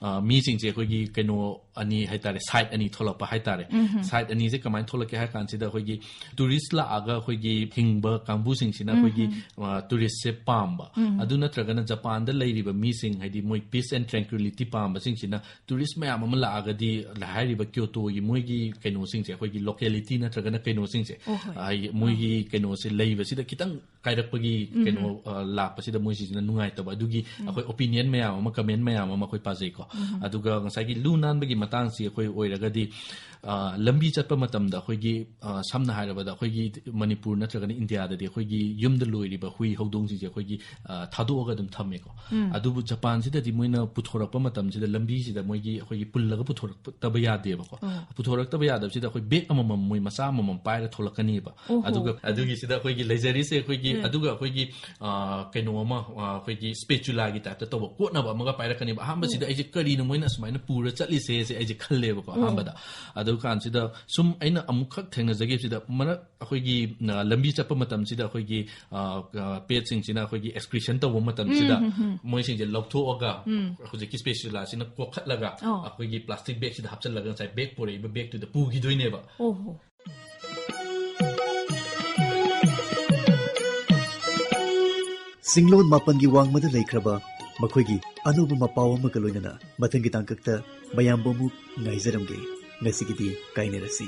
ꯑ, ꯃꯤꯁꯤꯡꯁꯦ ꯑꯩꯈꯣꯏꯒꯤ ꯀꯩꯅꯣ ꯑꯅꯤ ꯍꯥꯏꯇꯥꯔꯦ, ꯁꯥꯏꯠ ꯑꯅꯤ ꯊꯣꯛꯂꯛꯄ ꯍꯥꯏꯇꯥꯔꯦ꯫ ꯁꯥꯏꯠ ꯑꯅꯤꯁꯦ ꯀꯃꯥꯏꯅ ꯊꯣꯛꯂꯛꯀꯦ ꯍꯥꯏ ꯀꯥꯟꯁꯤꯗ ꯑꯩꯈꯣꯏꯒꯤ ꯇꯨꯔꯤꯁ ꯂꯥꯛꯑꯒ ꯑꯩꯈꯣꯏꯒꯤ ꯍꯤꯡꯕ ꯀꯥꯡꯕꯨꯁꯤꯡꯁꯤꯅ ꯑꯩꯈꯣꯏꯒꯤ, ꯑ, ꯇꯨꯔꯤꯁꯁꯦ ꯄꯥꯝꯕ꯫ ꯑꯗꯨ ꯅꯠꯇ꯭ꯔꯒꯅ ꯖꯄꯥꯟꯗ ꯂꯩꯔꯤꯕ ꯃꯤꯁꯤꯡ, ꯍꯥꯏꯗꯤ ꯃꯣꯏ peace and tranquility ꯄꯥꯝꯕꯁꯤꯡꯁꯤꯅ ꯇꯨꯔꯤꯁ ꯃꯌꯥꯝ ꯑꯃ ꯂꯥꯛꯑꯒꯗꯤ ꯍꯥꯏꯔꯤꯕ ꯀ꯭ꯌꯣꯇꯣꯒꯤ ꯃꯣꯏꯒꯤ ꯀꯩꯅꯣꯁꯤꯡꯁꯦ, ꯑꯩꯈꯣꯏꯒꯤ ꯂꯣꯀꯦꯂꯤꯇꯤ ꯅꯠꯇ꯭ꯔꯒꯅ ꯀꯩꯅꯣꯁꯤꯡꯁꯦ, ꯑꯣ, ꯍꯣꯏ꯫ ꯍꯥꯏꯗꯤ ꯃꯣꯏꯒꯤ ꯀꯩꯅꯣꯁꯦ ꯂꯩꯕꯁꯤꯗ ꯈꯤꯇꯪ ꯀꯥꯏꯔꯛꯄꯒꯤ ꯀꯩꯅꯣ, ꯑ, ꯂꯥꯛꯄꯁꯤꯗ ꯃꯣꯏ ꯁꯤꯁꯤꯅ ꯅꯨꯡꯉꯥꯏꯇꯕ, ꯑꯗꯨꯒꯤ ꯑꯩꯈꯣꯏ ꯑꯣꯄꯤꯅꯤꯌꯟ ꯃꯌꯥꯝ ꯑꯃ, ꯀꯃꯦꯟ ꯃꯌꯥꯝ ꯑꯃ ꯑꯩꯈꯣꯏ ꯄꯥꯖꯩꯀꯣ꯫ ꯑꯗꯨꯒ ꯉꯁꯥꯏꯒꯤ ꯂꯨ ꯅꯥꯟꯕꯒꯤ ꯃꯇꯥꯡꯁꯤ ꯑꯩꯈꯣꯏ ꯑꯣꯏꯔꯒꯗꯤ, ꯑ, ꯂꯝꯕꯤ ꯆꯠꯄ ꯃꯇꯝꯗ ꯑꯩꯈꯣꯏꯒꯤ, ꯑ, ꯁꯝꯅ ꯍꯥꯏꯔꯕꯗ ꯑꯩꯈꯣꯏꯒꯤ ꯃꯅꯤꯄꯨꯔ ꯅꯠꯇ꯭ꯔꯒꯅ ꯏꯟꯗꯤꯌꯥꯗꯗꯤ ꯑꯩꯈꯣꯏꯒꯤ ꯌꯨꯝꯗ ꯂꯣꯏꯔꯤꯕ ꯍꯨꯏ ꯍꯧꯗꯣꯡꯁꯤꯡꯁꯦ ꯑꯩꯈꯣꯏꯒꯤ, ꯑ, ꯊꯥꯗꯣꯛꯑꯒ ꯑꯗꯨꯝ ꯊꯝꯃꯦꯀꯣ꯫ ꯑꯗꯨꯕꯨ ꯖꯄꯥꯟꯁꯤꯗꯗꯤ ꯃꯣꯏꯅ ꯄꯨꯊꯣꯔꯛꯄ ꯃꯇꯝꯁꯤꯗ ꯂꯝꯕꯤꯁꯤꯗ ꯃꯣꯏꯒꯤ ꯑꯩꯈꯣꯏꯒꯤ ꯄꯨꯜꯂꯒ ꯄꯨꯊꯣꯔꯛꯇꯕ ꯌꯥꯗꯦꯕꯀꯣ꯫ ꯄꯨꯊꯣꯔꯛꯇꯕ ꯌꯥꯗꯕꯁꯤꯗ ꯑꯩꯈꯣꯏ ꯕꯦꯒ ꯑꯃꯃꯝ, ꯃꯣꯏ ꯃꯆꯥ ꯑꯃꯃꯝ ꯄꯥꯏꯔ ꯊꯣꯛꯂꯛꯀꯅꯤꯕ꯫ ꯑꯣꯍꯣ꯫ ꯑꯗꯨꯒ ꯑꯗꯨꯒꯤꯁꯤꯗ ꯑꯩꯈꯣꯏꯒꯤ ꯂꯩꯖꯔꯤꯁꯦ ꯑꯩꯈꯣꯏꯒꯤ, ꯑꯗꯨꯒ ꯑꯩꯈꯣꯏꯒꯤ, ꯑ, ꯀꯩꯅꯣ ꯑꯃ, ꯑ, ꯑꯩꯈꯣꯏꯒꯤ ꯁ꯭ꯄꯦꯆꯨꯂꯥꯒꯤ ꯇꯥꯏꯞꯇ ꯇꯧꯕ ꯀꯣꯠꯅꯕ ꯑꯃꯒ ꯄꯥꯏꯔꯛꯀꯅꯦꯕ꯫ ꯑꯍꯥꯟꯕꯁꯤꯗ ꯑꯩꯁꯦ ꯀꯔꯤꯅꯣ ꯃꯣꯏꯅ ꯑꯁꯨꯃꯥꯏꯅ ꯄꯨꯔ ꯆꯠꯂꯤꯁꯦ ꯁꯦ ꯑꯩꯁꯦ ꯈꯜꯂꯦꯕꯀꯣ ꯑꯍꯥꯟꯕꯗ꯫ ꯑꯗꯨ ꯀꯥꯟꯁꯤꯗ ꯁꯨꯝ ꯑꯩꯅ ꯑꯃꯨꯛꯈꯛ ꯊꯦꯡꯅꯖꯈꯤꯕꯁꯤꯗ, ꯃꯔꯛ ꯑꯩꯈꯣꯏꯒꯤ, ꯑ, ꯂꯝꯕꯤ ꯆꯠꯄ ꯃꯇꯝꯁꯤꯗ ꯑꯩꯈꯣꯏꯒꯤ, ꯑ, ꯑ, ꯄꯦꯠꯁꯤꯡꯁꯤꯅ ꯑꯩꯈꯣꯏꯒꯤ ꯑꯦꯛꯁꯀ꯭ꯔꯤꯁꯟ ꯇꯧꯕ ꯃꯇꯝꯁꯤꯗ ꯃꯣꯏꯁꯤꯡꯁꯦ ꯂꯧꯊꯣꯛꯑꯒ ꯍꯧꯖꯤꯛꯀꯤ ꯁ꯭ꯄꯦꯆꯨꯂꯥꯁꯤꯅ ꯀꯣꯛꯈꯠꯂꯒ ꯑꯣ꯫ ꯑꯩꯈꯣꯏꯒꯤ ꯄ꯭ꯂꯥꯁꯇꯤꯛ ꯕꯦꯒꯁꯤꯗ ꯍꯥꯞꯆꯤꯜꯂꯒ ꯉꯁꯥꯏ ꯕꯦꯒ ꯄꯨꯔꯛꯏꯕ ꯕꯦꯒꯇꯨꯗ ꯄꯨꯈꯤꯗꯣꯏꯅꯦꯕ꯫ ꯑꯣꯍꯣ꯫ ꯆꯤꯡꯂꯣꯟ ꯃꯥꯄꯟꯒꯤ ꯋꯥꯡꯃꯗ ꯂꯩꯈ꯭ꯔꯕ ꯃꯈꯣꯏꯒꯤ ꯑꯅꯧꯕ ꯃꯄꯥꯎ ꯑꯃꯒ ꯂꯣꯏꯅꯅ ꯃꯊꯪꯒꯤ ꯇꯥꯡꯀꯛꯇ ꯃꯌꯥꯝꯕꯨ ꯑꯃꯨꯛ ꯉꯥꯏꯖꯔꯝꯒꯦ꯫ ꯉꯁꯤꯒꯤꯗꯤ ꯀꯥꯏꯅꯔꯁꯤ꯫